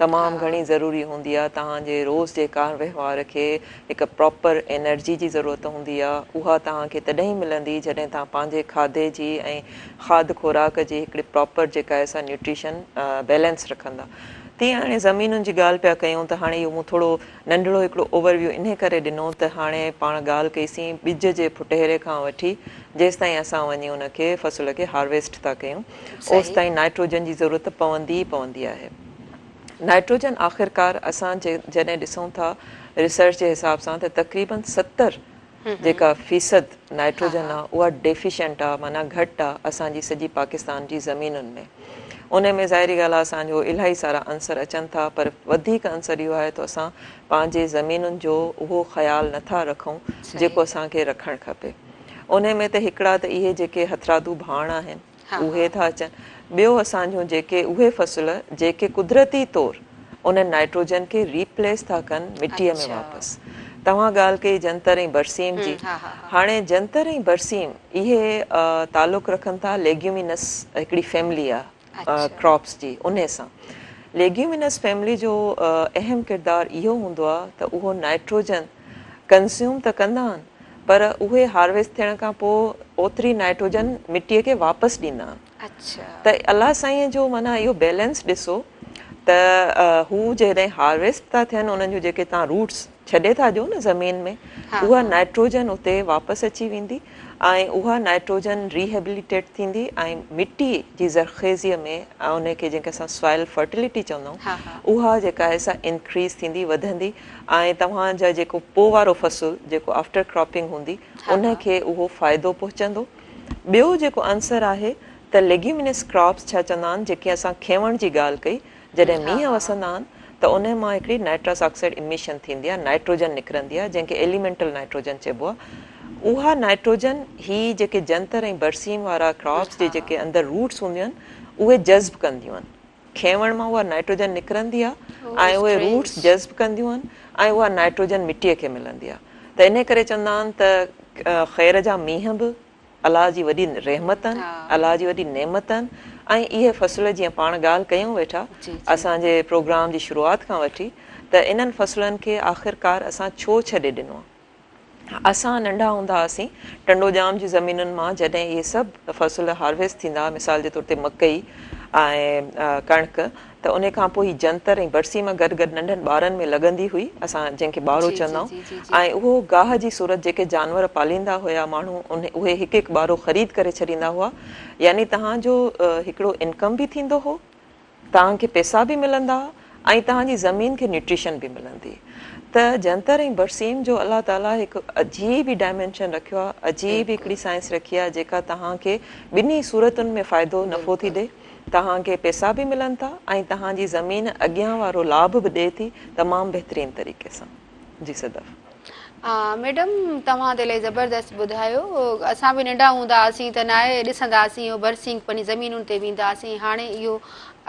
تمام گهڻي ضروري هوندي آهي، توهان جي روز جي ڪار وهنوار کي هڪ پراپر انرجي جي ضرورت هوندي آهي، اها توهان کي تڏهن ئي ملندي جڏهن توهان پنهنجي کاڌي جي ۽ کاڌ خوراڪ جي هڪڙي پراپر جيڪا آهي سا نيوٽريشن بيلنس رکندا. تيئن هاڻي زمينن جي ڳالهه پيا ڪيون ته هاڻي اهو مون ٿورو ننڍڙو هڪڙو اوور ويو انهي ڪري ڏنو ته هاڻي پاڻ ڳالهه ڪئي سين ٻج جي ڦٽهيري کان وٺي جيستائين اسان وڃي ان کي فصل کي هارويسٽ ٿا ڪيون اوستائين نائٽروجن جي ضرورت پوندي ئي پوندي آهي. نائٽروجن آخرڪار اسان جڏهن ڏسون ٿا ريسرچ جي حساب سان ته تقريبن 70 جيڪا فيصد نائٽروجن آ اها ڊيفيشنٽ آ معنيٰ گهٽ آ اسان جي سڄي پاڪستان جي زمينن ۾ انهي ۾ ظاهري ڳالهه آ اسان جو الاهي سارا عنصر اچن ٿا پر وڌيڪ عنصر اهو آهي ته اسان پنهنجي زمينن جو اهو خيال نه ٿا رکون جيڪو اسان کي رکڻ کپي انهي ۾ ته هڪڙا ته اهي جيڪي هٿرادو ڀاڻ آهن اهي ٿا اچن. ٻيو اسان جون جيڪي اهي فصل جيڪي قدرتي طور انهن نائٽروجن کي ريپليس ٿا ڪن مٽيء ۾ واپس. توهان ڳالهه ڪئي جنتر ۽ برسيم جي. هاڻي جنتر ۽ برسيم اهي تعلق رکن ٿا ليگيومينس هڪڙي فيملي آ ڪراپس جي انهي سان. ليگيومينس فيملي جو اهم ڪردار اهو هوندو آ ته اهو نائٽروجن ڪنزيوم ته ڪندا آهن پر اهي هارويسٽ ٿيڻ کان پوء اوتري نائٽروجن مٽيء کي واپس ڏيندا آهن. اڇا. ته الله سائين جو معنيٰ اهو بيلنس ڏسو ته هو جڏهن هارويسٽ ٿا ٿين انهن جون جيڪي توهان روٽس ڇڏي ٿا ڏيو نه زمين ۾ اها نائٽروجن اتي واپس اچي ويندي ۽ اها نائٽروجن ريهيبليٽيٽ ٿيندي ۽ مٽي جي زرخيزيء ۾ ان کي جنهن کي اسان سوائل فرٽيلٽي چوندا آهيون اها جيڪا آهي سا انڪريز ٿيندي وڌندي ۽ توهان جا جيڪو پو وارو فصل جيڪو آفٽر ڪراپنگ هوندي ان کي اهو فائدو پهچندو. ٻيو جيڪو عنصر آهي ته ليگيومينس ڪراپس ڇا چوندا آهن جيڪي اسان کيوڻ جي ڳالهه ڪئي جڏهن مينهن وسندا آهن ته انهي مان هڪڙي نائٽرس آڪسائيڊ اميشن ٿيندي آهي نائٽروجن نڪرندي آهي جنهن کي ايليمينٽل نائٽروجن چئبو آهي اها نائٽروجن هي جيڪي جنتر ۽ برسيم وارا ڪراپس جي جيڪي اندر روٽس هونديون آهن اهي جذب ڪنديون آهن کيوڻ مان اها نائٽروجن نڪرندي آهي ۽ اهي روٽس جذب ڪنديون آهن ۽ اها نائٽروجن مٽيء کي ملندي آهي ته انهي ڪري چوندا آهن ته خير جا مينهن به الله جي وڏي رحمت آهن الله جي وڏي نعمت آهن ۽ اهي فصل جيئن پاڻ ڳالهه ڪيون ويٺا اسان جي پروگرام جي شروعات کان وٺي ته انهن فصلن کي آخرڪار اسان ڇو ڇڏي ڏنو آهي. اسان ننڍا هوندا هئاسين، ٽنڊو ڄام جي زمينن مان جڏهن اهي سڀ فصل هارويسٽ ٿيندا هئا، مثال جي طور تي مڪئي ۽ ڪڻڪ ته انهي کان پوء هي جنتر ۽ برسيم گڏ گڏ ننڍن ٻارن ۾ لڳندي هئي، اسان جنهن کي ٻارو چوندا آهيون ۽ اهو گاهه جي صورت جيڪي جانور پاليندا هيا ماڻهو اهي هڪ هڪ ٻارو خريد ڪري ڇڏيندا هئا يعني توهان جو هڪڙو انڪم به ٿيندو هو. توهان کي پئسا به ملندا ۽ توهان جي زمين کي نيوٽريشن به ملندي ته جنتر ۽ برسيم جو الله تعالي هڪ عجيب ئي ڊائمينشن رکيو آهي عجيب هڪڙي سائنس رکي آهي جيڪا توهان کي ٻنهي صورتن ۾ فائدو نفعو ٿي ڏي توهان کي پئسا به ملن ٿا ۽ توهان جي زمين اڳيان وارو لاڀ به ڏي ٿي تمام بهترين طريقي سان جي صدف. ميڊم توهان ته الائي زبردست ٻڌايو اسان به ننڍا هوندا هئاسين ته ناهي ڏسندا هئاسين اهو برسينگ پنهنجي زمينن تي ويندا هئاسين هاڻي اهو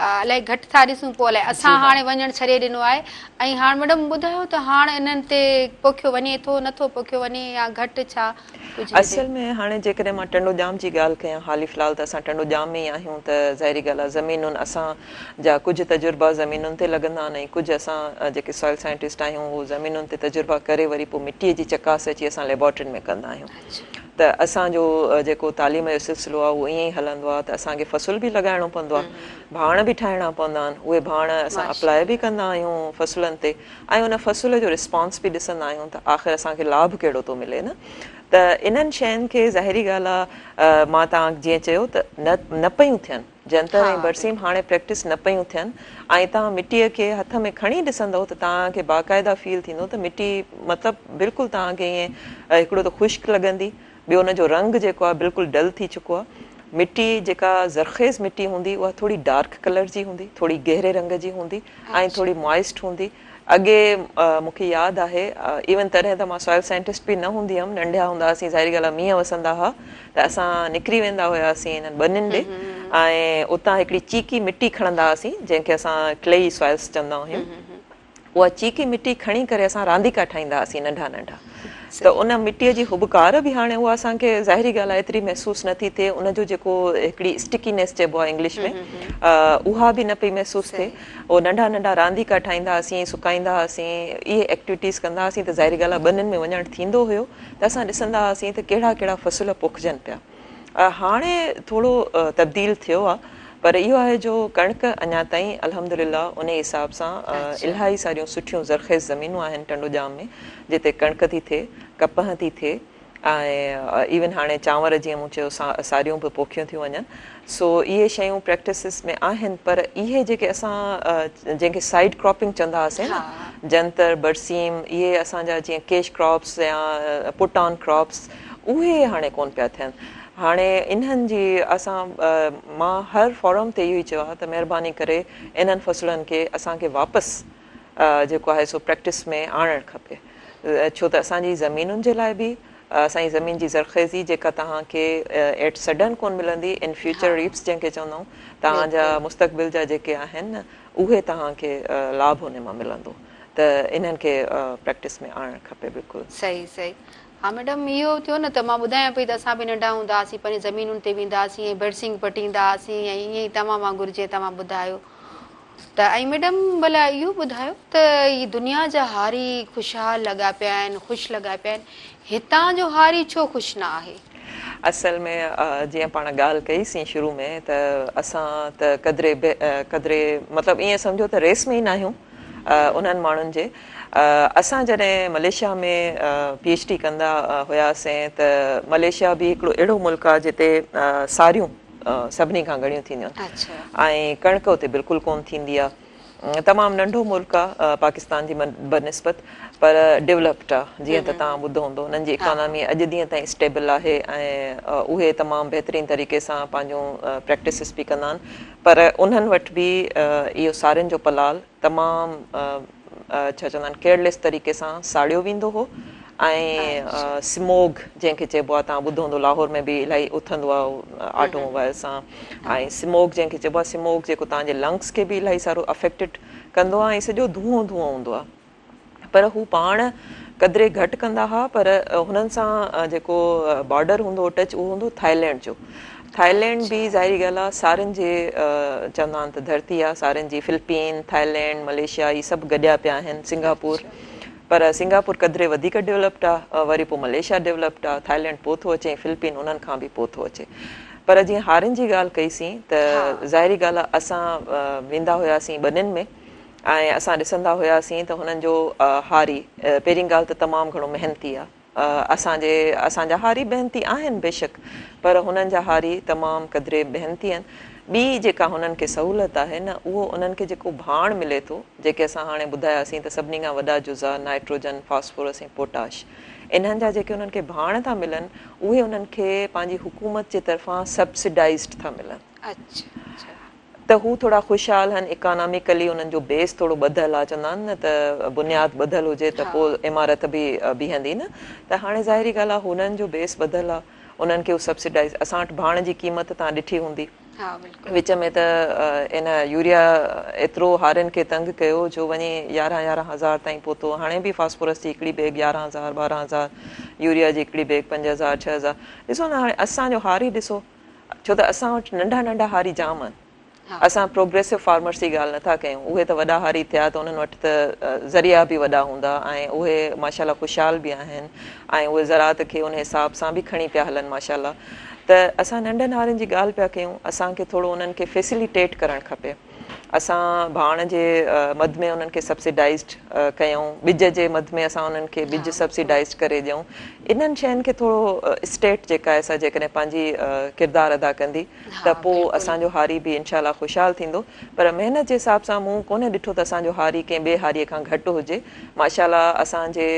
الائي گهٽ ٿا ڏسون پوء الائي اسان هاڻي وڃڻ ڇڏي ڏنو آهي ۽ هاڻ ميڊم ٻڌايو ته هاڻ انهن تي پوکيو وڃي ٿو نٿو پوکيو وڃي يا گهٽ ڇا ڪجهه اصل ۾ هاڻي جيڪڏهن مان ٽنڊو ڄام جي ڳالهه ڪيان حالي في الحال ته اسان ٽنڊو ڄام ۾ ئي آهيون ته ظاهري ڳالهه آهي زمينن اسان جا ڪجهه تجربا زمينن تي لڳندا آهن ۽ ڪجهه اسان جيڪي سوائل سائنٽسٽ آهيون اهو زمينن تي تجربا ڪري وري پوء مٽي جي چڪاس اچي اسان ليبارٽرين ۾ ڪندا آهيون ته اسان جو جيڪو تعليم جو سلسلو آهي اهو ائين ئي هلندو آهي ته اسان کي فصل به لڳائڻو پوندو آهي ڀاڻ به ٺاهڻا پوندا آهن اهي ڀاڻ اسان اپلاء به ڪندا آهيون فصلن تي ۽ ان فصل جو رسپانس به ڏسندا آهيون ته آخر اسان کي لاڀ ڪهڙو ٿو ملي نه ته انهن شين کي ظاهري ڳالهه آ مان توهان جيئن چيو ته نه نه پيون ٿين جنتر ۽ برسيم هاڻي پريڪٽس نه پيون ٿين ۽ توهان مٽي کي هٿ ۾ کڻي ڏسندؤ ته توهان کي باقاعده فيل ٿيندو ته مٽي مطلب بلڪل توهان کي ائين هڪڙو ته خشڪ لڳندي ٻيو ان جو رنگ جيڪو آ بلڪل ڊل ٿي چڪو آ مٽي جيڪا زرخيز مٽي هوندي اها ٿوري ڊارڪ ڪلر جي هوندي ٿوري گهري رنگ جي هوندي ۽ ٿوري موائسٽ هوندي. اڳي مون کي ياد آهي ايون تڏهن ته مان سوائل سائنٽسٽ به نه هوندي هيم ننڍيا هوندا هئاسين ظاهري ڳالهه آهي مينهن وسندا هئا ته اسان نڪري ويندا هياسين انهن ٻنين ڏي ۽ اتان هڪڙي چيڪي مٽي کڻندا هئاسين جنهن کي اسان ڪلي سوائلس چوندا هيون اها چيڪي مٽي کڻي ڪري اسان رانديڪا ٺاهيندا هئاسين ننڍا ننڍا ته ان مٽيء جي هٻڪار به هاڻي اها اسان کي ظاهري ڳالهه آهي ايتري محسوس نه ٿي ٿئي ان جو جيڪو هڪڙي اسٽڪينيس چئبو آهي انگلش ۾ اها به نه پئي محسوس ٿئي اهو ننڍا ننڍا رانديڪا ٺاهيندا هئاسين سڪائيندا هئاسين اهي ايڪٽيوٽيز ڪندا هئاسين ته ظاهري ڳالهه آهي ٻنين ۾ وڃڻ ٿيندو هيو ته اسان ڏسندا هئاسين ته ڪهڙا ڪهڙا فصل پوکجن پيا هاڻي ٿورو تبديل ٿيو آ پر اهو آهي جو ڪڻڪ اڃا تائين الحمدلله انهي حساب سان الاهي ساريون سٺيون زرخيز زمينون آهن ٽنڊو ڄام ۾ جتي ڪڻڪ ٿي ٿئي ڪپهه ٿي ٿئي ۽ ايون هاڻي چانور جيئن مون چيو ساريون به پوکيون ٿيون وڃن سو اهي شيون پريڪٽسز ۾ آهن پر اهي جيڪي اسان جنهن کي سائيڊ ڪراپنگ چوندا هئاسين نه جنتر برسيم اهي اسان جا جيئن ڪيش ڪراپس يا پٽ آن ڪراپس اهي هاڻي ڪونه پيا ٿين. هاڻي انهن جي اسان مان هر فورم تي اهو ئي چيو آهي ته مهرباني ڪري انهن فصلن کي اسان کي واپس جيڪو آهي سو پريڪٽس ۾ آڻڻ کپي ڇو ته اسان جي زمينن جي لاء به اسان جي زمين جي زرخيزي جيڪا توهان کي ايٽ سڊن ڪونه ملندي ان فيوچر ريپس جنهن کي چوندا آهيون توهان جا مستقبل جا جيڪي آهن اهي توهان کي لاڀ ان مان ملندو ته انهن کي پريڪٽس ۾ آڻڻ کپي بلڪل. صحيح صحيح ها ميڊم اهو ٿيو نه ته مان ٻڌايان پئي ته اسان به ننڍا هوندا هئاسين پنهنجي زمينن تي ويندا هئاسين ۽ برسينگ پٽيندا هئاسين ۽ ائين ئي توهان وانگر جيئن توهان ٻڌايو ته ۽ ميڊم ڀلا اهو ٻڌايو ته هي دنيا جا هاري خوشحال لڳا پيا آهن خوش لڳا پيا آهن هتان جو هاري ڇو خوش نه آهي؟ اصل ۾ جيئن پاڻ ڳالهه ڪئي سين شروع ۾ ته اسان ته قدري قدري مطلب ائين سمجهو ته ريس ۾ ئي ناهيون انهن ماڻهن جي. اسان جڏهن ملائيشيا ۾ پي ايڇ ڊي ڪندا هياسين ته ملائيشيا به هڪڙو اهڙو ملڪ آهي جتي ساريون سڀني کان گهڻيون ٿينديون آهن ۽ ڪڻڪ اتي بلڪل ڪونه ٿيندي آهي. تمام ننڍو ملڪ آ پاڪستان جي بنسبت پر ڊولپڊ آ جيئن ته توهان ٻڌو هوندو انهن جي اڪانامي اڄ ڏينهن تائين اسٽيبل آهي ۽ اهي تمام بهترين طريقي سان پنهنجون پريڪٽسز به ڪندا آهن پر انهن وٽ به اهو سارين جو پلال تمام ڇا چوندا آهن ڪيئرليس طريقي سان ساڙيو ويندو هو ۽ سموگ جنهن کي چئبو آهي توهان ٻڌو هوندو لاهور ۾ به الاهي اٿندو آهي آٽو موبائل سان ۽ سموگ جنهن کي چئبو آهي سموگ جيڪو توهان جي لنگس کي به الاهي سارو افيڪٽيڊ ڪندو آهي ۽ سڄو دونهون دونهون هوندو آهي پر هو پاڻ قدري گهٽ ڪندا هئا پر هنن سان جيڪو بارڊر هوندو هو ٽچ اهو هوندو ٿائلينڊ جو ٿائلينڊ به ظاهري ڳالهه آهي سارين جي چوندا آهن ته ڌرتي آهي سارين جي فلپين ٿائلينڊ ملائيشيا هي سڀ گڏيا پيا آهن سنگاپور پر سنگاپور قدري وڌيڪ ڊولپڊ آ وري پوء ملائيشيا ڊولپڊ آ ٿائلينڊ پوء ٿو اچي ۽ فلپين انهن کان به پوء ٿو اچي پر جيئن هارين جي ڳالهه ڪئي سين ته ظاهري ڳالهه آ اسان ويندا هياسين ٻنين ۾ ۽ اسان ڏسندا هياسين ته هنن جو هاري پهرين ڳالهه ته تمام گهڻو محنتي آ اسان جي اسان جا هاري محنتي آهن بيشڪ پر هنن جا هاري تمام قدري محنتي آهن. ٻي جيڪا هنن کي سهولت آهي نه اهو انهن کي جيڪو ڀاڻ ملي ٿو جيڪي اسان هاڻي ٻڌاياسين ته سڀني کان وڏا جزا نائٽروجن، فاسفورس ۽ پوٽاش انهن جا جيڪي انهن کي ڀاڻ ٿا ملن اهي انهن کي پنهنجي حڪومت جي طرفان سبسڊائزڊ ٿا ملن. ته هو ٿورا خوشحال هن اڪاناميڪلي انهن جو بيس ٿورو ٻڌل آ چوندا آهن نه ته بنياد ٻڌل هجي ته پوء عمارت به بيهندي نه ته هاڻي ظاهري ڳالهه آ هنن جو بيس ٻڌل آ انهن کي هو سبسڊائز اسان وٽ ڀاڻ جي قيمت توهان ڏٺي هوندي وچ ۾ ته ان يوريا ايترو هارين کي تنگ ڪيو جو وڃي يارهن يارهن هزار تائين پهتو هاڻي به فاسفورس جي هڪڙي بيگ يارهن هزار ٻارهن هزار يوريا جي هڪڙي بيگ 5000 6000 ڏسو نه هاڻي اسان جو هاري ڏسو ڇو ته اسان وٽ ننڍا ننڍا هاري جام آهن. اسان پروگريسو فارمرس جي ڳالهه نٿا ڪيون، اهي ته وڏا هاري ٿيا ته انهن وٽ ته ذريعا به وڏا هوندا ۽ اهي ماشاء الله خوشحال به آهن ۽ اهي زراعت کي ان حساب سان به کڻي پيا هلن ماشاء الله ته اسان ننڍن هارين جي ڳالهه پيا ڪيون اسان کي ٿورو انهن کي فيسليٽيٽ ڪرڻ کپي. اسان ڀاڻ جي مد ۾ انهن کي سبسڊائزڊ ڪيون، ٻج جي مد ۾ اسان انهن کي ٻج سبسڊائزڊ ڪري ڏيون، انهن شين کي ٿورو اسٽيٽ جيڪا آهي سا جيڪڏهن پنهنجي ڪردار ادا ڪندي ته پوء اسان جو هاري به انشاء الله خوشحال ٿيندو پر محنت جي حساب سان مون ڪونهي ڏٺو ته اسان جو هاري ڪنهن ٻئي هاري کان گهٽ هجي ماشاء الله اسان جي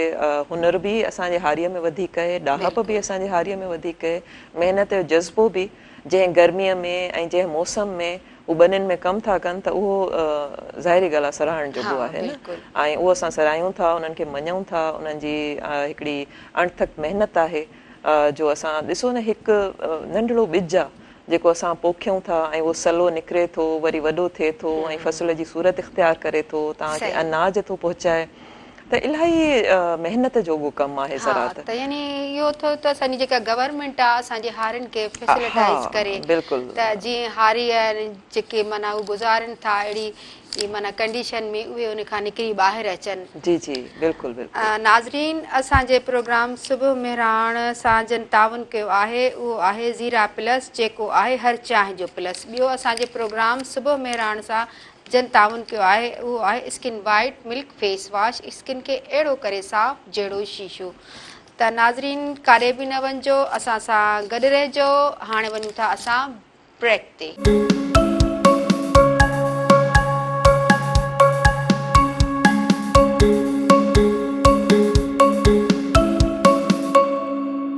هنر به اسان جي هاري ۾ وڌيڪ آهي ڏاهپ به اسان جي هاري ۾ وڌيڪ آهي محنت جو جذبو به جنهن گرمي ۾ ۽ جنهن موسم ۾ هو ٻنين ۾ ڪم ٿا ڪن ته اهو ظاهري ڳالهه آهي سراهڻ جوڳو آهي نه ۽ اهو اسان سراهيون ٿا انهن کي مڃون ٿا انهن جي هڪڙي اڻٿڪ محنت آهي جو اسان ڏسو نه هڪ ننڍڙو ٻج آهي جيڪو اسان پوکيون ٿا ۽ اهو سلو نڪري ٿو وري وڏو ٿئي ٿو ۽ فصل جي صورت اختيار ڪري ٿو توهان کي اناج ٿو پهچائي ته الاهي محنت جوڳو ڪم آهي زراعت. ها ته يعني اهو ٿيو ته اسان جي جيڪا گورنمينٽ آ اسان جي هارين کي فيسلٽائيز ڪري ته جيئن هاري جيڪي معنيٰ هو گذارين ٿا اهڙي معنيٰ ڪنڊيشن ۾ اهي ان کان نڪري ٻاهر اچن. جي جي بلڪل بلڪل. ناظرين اسان جي پروگرام صبح مهراڻ سان جن تعاون ڪيو آهي اهو آهي زيرا پلس جيڪو آهي هر چانهه جو پلس ٻيو اسان جي پروگرام صبح مهراڻ سان جن تعاون ڪيو آهي اهو آهي skin white milk face wash skin کي اهڙو ڪري صاف جهڙو شيشو ته ناظرين ڪاڏي به نه وڃجو اسان سان گڏ رهجو هاڻي وڃون ٿا اسان بريڪ تي.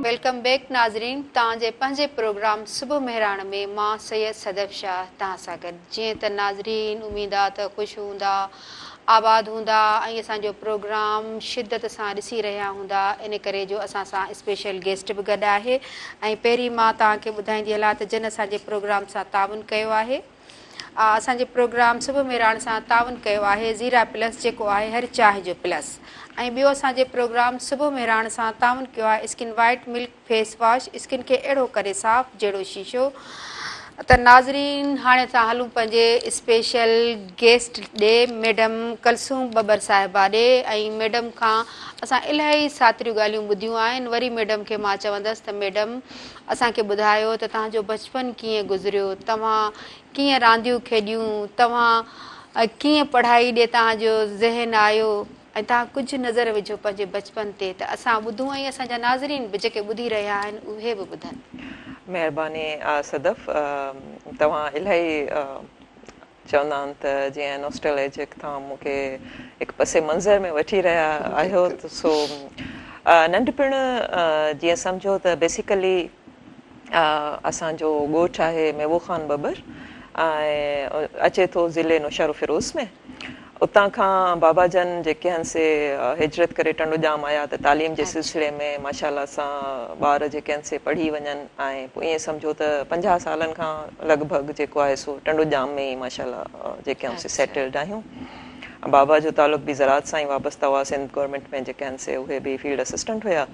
Welcome back ناظرين توهان جي پنهنجي پروگرام صبح مهراڻ ۾ مان سيد صدف شاهه توهان سان گڏ. جيئن ته ناظرين اميد آ ته خوش هوندا، آباد هوندا ۽ اسان جو پروگرام شدت سان ڏسي رهيا هوندا ان ڪري جو اسان سان اسپيشل گيسٽ به گڏ آهي ۽ پهرين مان توهان کي ٻڌائيندي هلان ته جن اسان جي پروگرام سان تعاون ڪيو آهي اسان جي پروگرام صبح مهراڻ سان تعاون ڪيو آهي زيرا پلس جيڪو آهي هر چانهه جو پلس ۽ ٻيو اسان جي پروگرام صبح مهراڻ سان تعاون ڪيو آهي skin white milk face wash skin کي اهڙو ڪري صاف جهڙو شيشو. ته ناظرين هاڻي اسان هلون پنهنجي اسپيشل گيسٽ ڏي ميڊم ڪلثوم ٻٻر صاحبه ڏي ۽ ميڊم کان اسان الاهي ساتريون ڳالهيون ٻڌيون آهن وري ميڊم کي مان چوندس ته ميڊم اسان کي ٻڌايو ته توهان جو بچپن ڪيئن گذريو توهان ڪيئن رانديون کيڏيون توهان ڪيئن پڙهائي ڏي توهان جو ذهن آيو ۽ توهان ڪجهه نظر وجهو پنهنجي بچپن تي ته اسان ٻڌون ۽ اسان جا ناظرين به جيڪي ٻڌي رهيا آهن اهي به ٻڌن. مهرباني صدف توهان الاهي چوندا آهن ته جيئن نوسٽالجڪ توهان مون کي هڪ پس منظر ۾ وٺي رهيا آهيو سو ننڍپڻ جيئن سمجهو ته بيسيڪلي اسان جو ڳوٺ آهي ميوو خان ٻٻر ۽ اچي ٿو ضلعي نوشهروفيروز ۾ اتان کان بابا جن جيڪي آهن سي هجرت ڪري ٽنڊو ڄام آيا ته تعليم جي سلسلي ۾ ماشاء الله سان ٻار جيڪي آهن سي پڙهي وڃن ۽ پوء ائين سمجهو ته 50 سالن کان لڳ ڀڳ جيڪو آهي سو ٽنڊو ڄام ۾ ئي ماشاء الله جيڪي آهن سي سيٽلڊ آهيون. بابا جو تعلق به زراعت سان ئي وابسته هئا سنڌ گورنمينٽ ۾ جيڪي آهن سي اهي به فيلڊ اسسٽنٽ هيا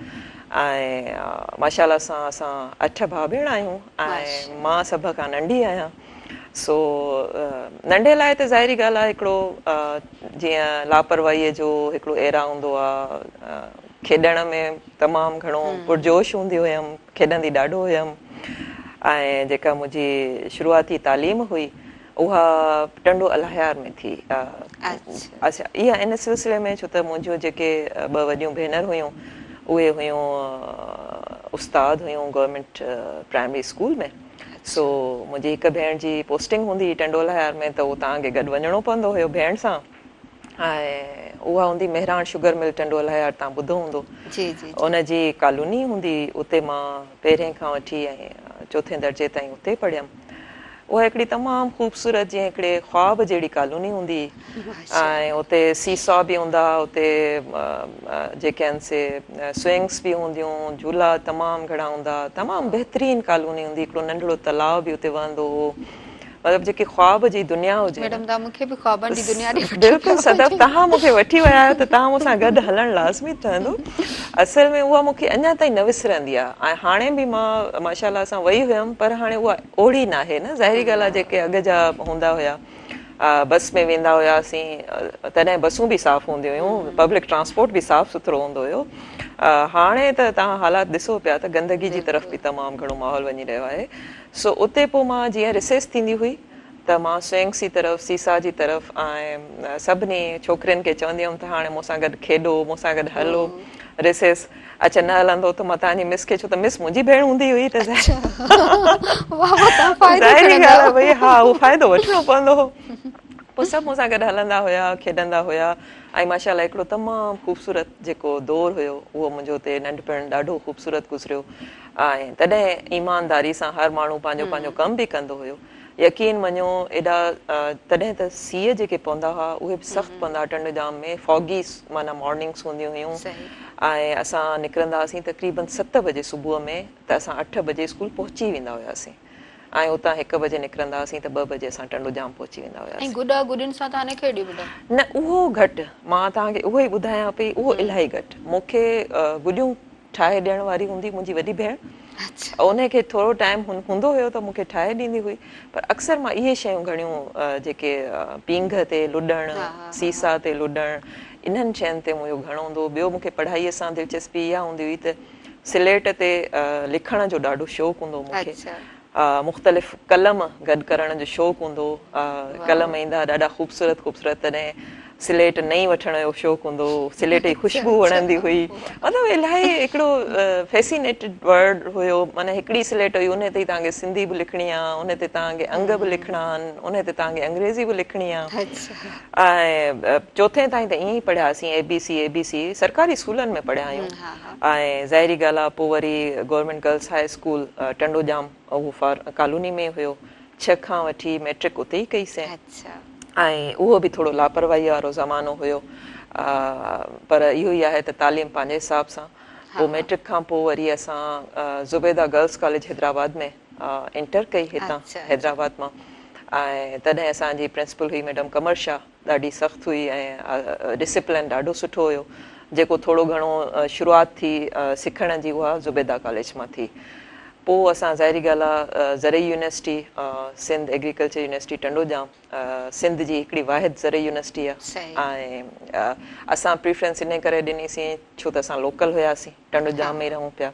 ۽ ماشاء الله سان اسان اٺ ڀاء ڀيڻ آهيون ۽ مان سڀ کان ننڍي آهيان. سو ننڍي لاء ته ظاهري ڳالهه آهي هڪڙو جيئن لاپرواهيء جو هڪڙو ايرا هوندو آ کيڏڻ ۾ تمام گهڻو پرجوش هوندي هيم کيڏندي ڏاڍو هيم ۽ جيڪا منهنجي شروعاتي تعليم هئي اها ٽنڊو الهيار ۾ ٿي اڇا اها ان سلسلي ۾ ڇو ته منهنجون جيڪي ٻه وڏيون ڀينر هيون اهي هيون استاد هيون گورنمينٽ پرائمري اسڪول ۾ سو منهنجي هڪ ڀيڻ جي پوسٽنگ هوندي هئي ٽنڊو الهيار ۾ ته اهو توهان کي گڏ وڃڻو پوندو هيو ڀيڻ سان ۽ اها هوندي مهراڻ شگر مل ٽنڊو الهيار توهان ٻڌو هوندو جي جي ان جي ڪالوني هوندي هئي اتي مان پهرين کان وٺي ۽ چوٿين درجي تائين اتي پڙهيم اها هڪڙي تمام خوبصورت جيئن هڪڙي خواب جهڙي ڪالوني هوندي هئي ۽ اتي سي سا به هوندا ها اتي جيڪي آهن سي سوئنگس به هونديون جهولا تمام گهڻا هوندا ها تمام بهترين ڪالوني هوندي هڪڙو ننڍڙو تلاء به اتي وهندو هو مطلب جيڪي خواب جي دنيا هجي ميڊم توهان مون کي به خوابن جي دنيا ڏي وٺي بلڪل صدف توهان مون کي وٺي ويا آهيو ته توهان مون سان گڏ هلڻ لازمي ٺهندو اصل ۾ اها مون کي اڃا تائين نه وسرندي آهي ۽ هاڻي به مان ماشاء الله سان وئي هيم پر هاڻي اها اوڙي ناهي نه ظاهري ڳالهه آهي جيڪي اڳ جا هوندا هيا بس ۾ ويندا هياسين تڏهن بسون به صاف هونديون هيون پبلڪ ٽرانسپورٽ به صاف سٿرو هوندو هيو هاڻي ته توهان حالات ڏسو پيا ته گندگي جي طرف به تمام گهڻو ماحول وڃي رهيو آهي سو اتي پوء مان جيئن رسيس ٿيندي هئي ته مان سوئنگس جي طرف سيسا جي طرف ۽ سڀني ڇوڪرين کي چوندي هيم ته هاڻي مون سان گڏ کيڏو مون سان گڏ هلو رسيس اڇا نه هلندو ته مان توهان جي مس کي ڇو ته مس منهنجي ڀيڻ هوندي هئي ته ظاهري ڳالهه آهي ڀئي ها اهو فائدو وٺڻو پوندو هو پوء سڀ مون سان گڏ هلندا هيا کيڏندا هيا ۽ ماشاء الله هڪڙو تمام خوبصورت جيڪو دور هيو اهو منهنجو اتي ننڍپڻ ڏاڍو خوبصورت گذريو ۽ تڏهن ايمانداري سان هر ماڻهو پنهنجو پنهنجو ڪم به ڪندو هيو. يقين مڃو ايڏا تڏهن ته سيء جيڪي پوندا هئا اهي به سخت پوندا هئا ٽنڊو ڄام ۾ فوگي معنيٰ مارننگس هونديون هيون ۽ اسان نڪرندا هئاسين تقريبن 7 بجي صبح ۾ ته اسان 8 بجي اسڪول پهچي ويندا هياسين ۽ اتان 1 بجي نڪرندا هئاسين ته 2 بجي اسان ٽنڊو ڄام پهچي ويندا هياسين. ۽ گڏا گڏين سان توهان نه کيڏيو ميڊم؟ نه اهو گهٽ مان توهان کي اهو ئي ٻڌايان پئي اهو الاهي گهٽ مون کي گڏيون ٺاهي ڏيڻ واري هوندي منهنجي وڏي ڀيڻ انهي کي ٿورو ٽائيم هوندو هيو ته مون کي ٺاهي ڏيندي هئي پر اڪثر مان اهي شيون گهڻيون جيڪي پينگهه تي لڏڻ سيسا تي لڏڻ انهن شين تي منهنجو گهڻو هوندو هو ٻيو مون کي پڙهائي سان دلچسپي اها هوندي هئي ته سليٽ تي لکڻ جو ڏاڍو شوق هوندو هو مون کي مختلف قلم گڏ ڪرڻ جو شوق هوندو هو. قلم ايندا ها ڏاڍا خوبصورت خوبصورت تڏهن سليٽ نئين وٺڻ جو شوق هوندو هو. سليٽ جي خوشبو وڻندي هئي. مطلب الاهي هڪڙو فيسينيٽيڊ ورڊ هيو معنيٰ هڪڙي سليٽ هئي انهي تي ئي توهان کي سنڌي به لکڻي آ انهي تي توهان کي انگ به لکڻا آهن انهي تي توهان کي انگريزي به لکڻي آ ۽ چوٿين تائين ته ائين ئي پڙهياسين اي بي سي اي بي سي سرڪاري اسڪولن ۾ پڙهيا آهيون. ۽ ظاهري ڳالهه آ پوء وري government girls high school Tando Jam اهو فار ڪالوني ۾ هيو 6 کان وٺي ميٽرڪ اتي ئي ڪئي سين ۽ اهو به ٿورو لاپرواهي وارو زمانو هيو پر اهو ئي آهي ته تعليم پنهنجي حساب سان پوء ميٽرڪ کان پوء وري اسان Zubaida girls college Hyderabad ۾ inter ڪئي هتان حيدرآباد مان ۽ تڏهن اسان جي پرنسپل هئي ميڊم قمر شاهه ڏاڍي سخت هئي ۽ ڊسيپلين ڏاڍو سٺو هيو جيڪو ٿورو گهڻو شروعات ٿي سکڻ جي اها زبيده ڪاليج مان ٿي. پوء اسان ظاهري ڳالهه آ زرعي university Sindh agriculture university Tandojam Sindh جي هڪڙي واحد زرعي يونيورسٽي آ ۽ اسان پريفرنس انهي ڪري ڏني سين ڇو ته اسان لوڪل هياسين ٽنڊوڄام ۾ ئي رهون پيا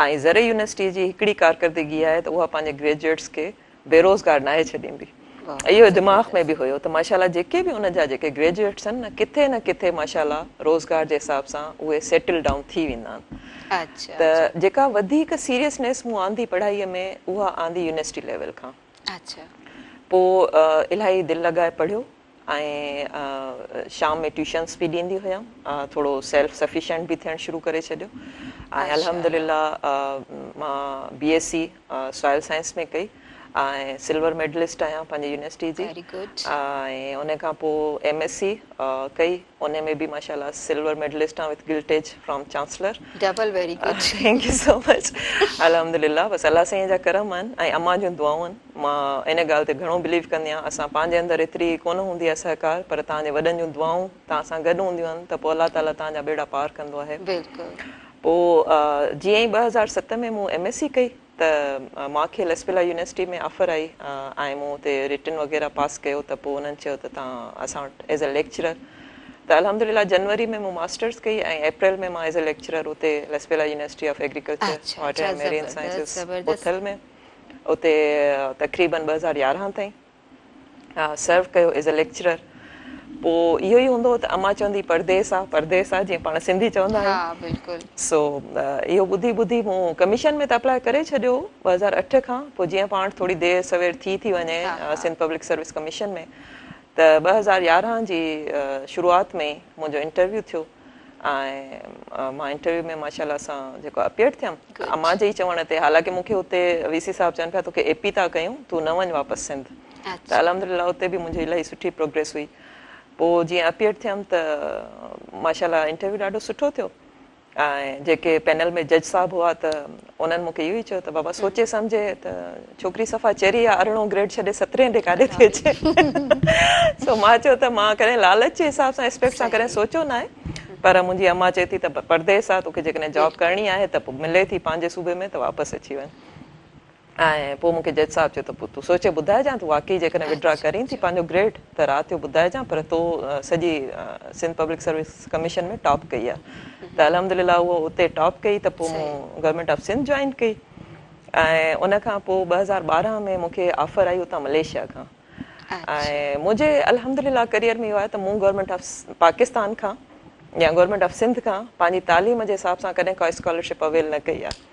۽ زرعي يونيورسٽي جي هڪڙي ڪارڪردگي آهي ته اها پنهنجي گريجوئيٽس کي بيروزگار ناهي ڇڏيندي. اهو دماغ ۾ به هيو ته ماشاءالله جيڪي به ان جا جيڪي گريجوئيٽس آهن نه ڪٿي نه ڪٿي ماشاءالله روزگار جي حساب سان اهي سيٽل ڊائون ٿي ويندا آهن ته جيڪا وڌيڪ سيريسنيس مون آندي پڙهائي ۾ اها آندي يونيورسٽي ليول کان پوء الاهي دل لڳائي پڙهيو ۽ شام ۾ ٽيوشنس به ڏيندي هيم ٿورو سيلف سفيشنٽ به ٿيڻ شروع ڪري ڇڏيو ۽ الحمدلله مان B S C soil science ۾ ڪئي ۽ سلور ميڊلسٽ آهيان پنهنجي يونيورسٽي جي ۽ ان کان پوء ايم ايس سي ڪئي ان ۾ به ماشاء الله سلور ميڊلسٽ آهيان with gilt edge from chancellor. Double very good. Thank you so much الحمدلله بس الله سائين جا ڪرم آهن ۽ امان جون دعائون آهن مان ان ڳالهه تي گهڻو بليو ڪندي آهيان اسان پنهنجي اندر ايتري ڪونه هوندي آهي سهڪار پر توهان جي وڏن جون دعائون توهان سان گڏ هونديون آهن ته پوء الله تعالي توهان جا ٻيڙا پار ڪندو آهي. بلڪل. پوء جيئن ئي 2007 ۾ مون ايم ايس سي ڪئي ته مان کي لسبيلا يونيورسٽي ۾ آفر آئي ۽ مون اتي رٽن وغيره پاس ڪيو ته پوء انهن چيو ته توهان اسان وٽ ايز اي ليڪچرر ته الحمدلله جنوري ۾ مون ماسٽرس ڪئي ۽ اپريل ۾ مان ايز اي ليڪچرر اتي Lasbela university of agriculture water and marine sciences Uthal ۾ اتي تقريبن 2011 تائين سرو ڪيو ايز اي ليڪچرر پوء اهو ئي هوندو هو ته امان چوندي پرديس آ پرديس آ جيئن پاڻ سنڌي چوندا آهيون ها بلڪل سو اهو ٻڌي ٻڌي مون ڪميشن ۾ ته اپلاء ڪري ڇڏيو هو 2008 کان پوء جيئن پاڻ ٿوري دير سوير ٿي ٿي وڃي سنڌ پبلڪ سروس ڪميشن ۾ ته 2011 جي شروعات ۾ ئي منهنجو انٽرويو ٿيو ۽ مان انٽرويو ۾ ماشاء الله سان جيڪو اپيئرڊ ٿيم امان جي ئي چوڻ تي حالانڪه مون کي اتي وي سي صاحب چون پيا توکي اي پي ٿا ڪيون تون نه وڃ واپس سنڌ ته الحمدلله اتي به منهنجي الاهي سٺي پروگريس هئي پوء جيئن اپيئرڊ ٿيم ته ماشاء الله انٽرويو ڏاڍو سٺو ٿيو ۽ جيڪي پينل ۾ جج صاحب هئا ته انهن مون کي اهو ئي چيو ته بابا سوچي سمجهي ته ڇوڪري صفا چري آ ارڙهون گريڊ ڇڏي سترهين ڏي ڪاڏي ٿي اچي سو مان چيو ته مان ڪڏهن لالچ جي حساب سان اسپيڪٽ سان ڪڏهن سوچيو ناهي پر منهنجي امان چئي ٿي ته پرديس آ توکي جيڪڏهن جاب ڪرڻي آهي ته پوء ملي ٿي پنهنجي صوبي ۾ ته واپس اچي وڃ ۽ پوء مون کي جج صاحب چيو ته پوء تون سوچي ٻڌائجان تون واقعي جيڪڏهن وڊرا ڪرين ٿي پنهنجو گريڊ ته رات جو ٻڌائجان پر تو سڄي Sindh public service commission ۾ top ڪئي آهي ته الحمدلله اهو اتي ٽاپ ڪئي ته پوء مون گورنمينٽ آف سنڌ جوائن ڪئي ۽ ان کان پوء 2012 ۾ مون کي آفر آئي اتان ملائيشيا کان ۽ منهنجي الحمدلله ڪريئر ۾ اهو آهي ته مون گورنمينٽ آف پاڪستان کان يا گورنمينٽ آف سنڌ کان پنهنجي تعليم جي حساب سان ڪڏهن ڪا اسڪالرشپ اويل نه ڪئي آهي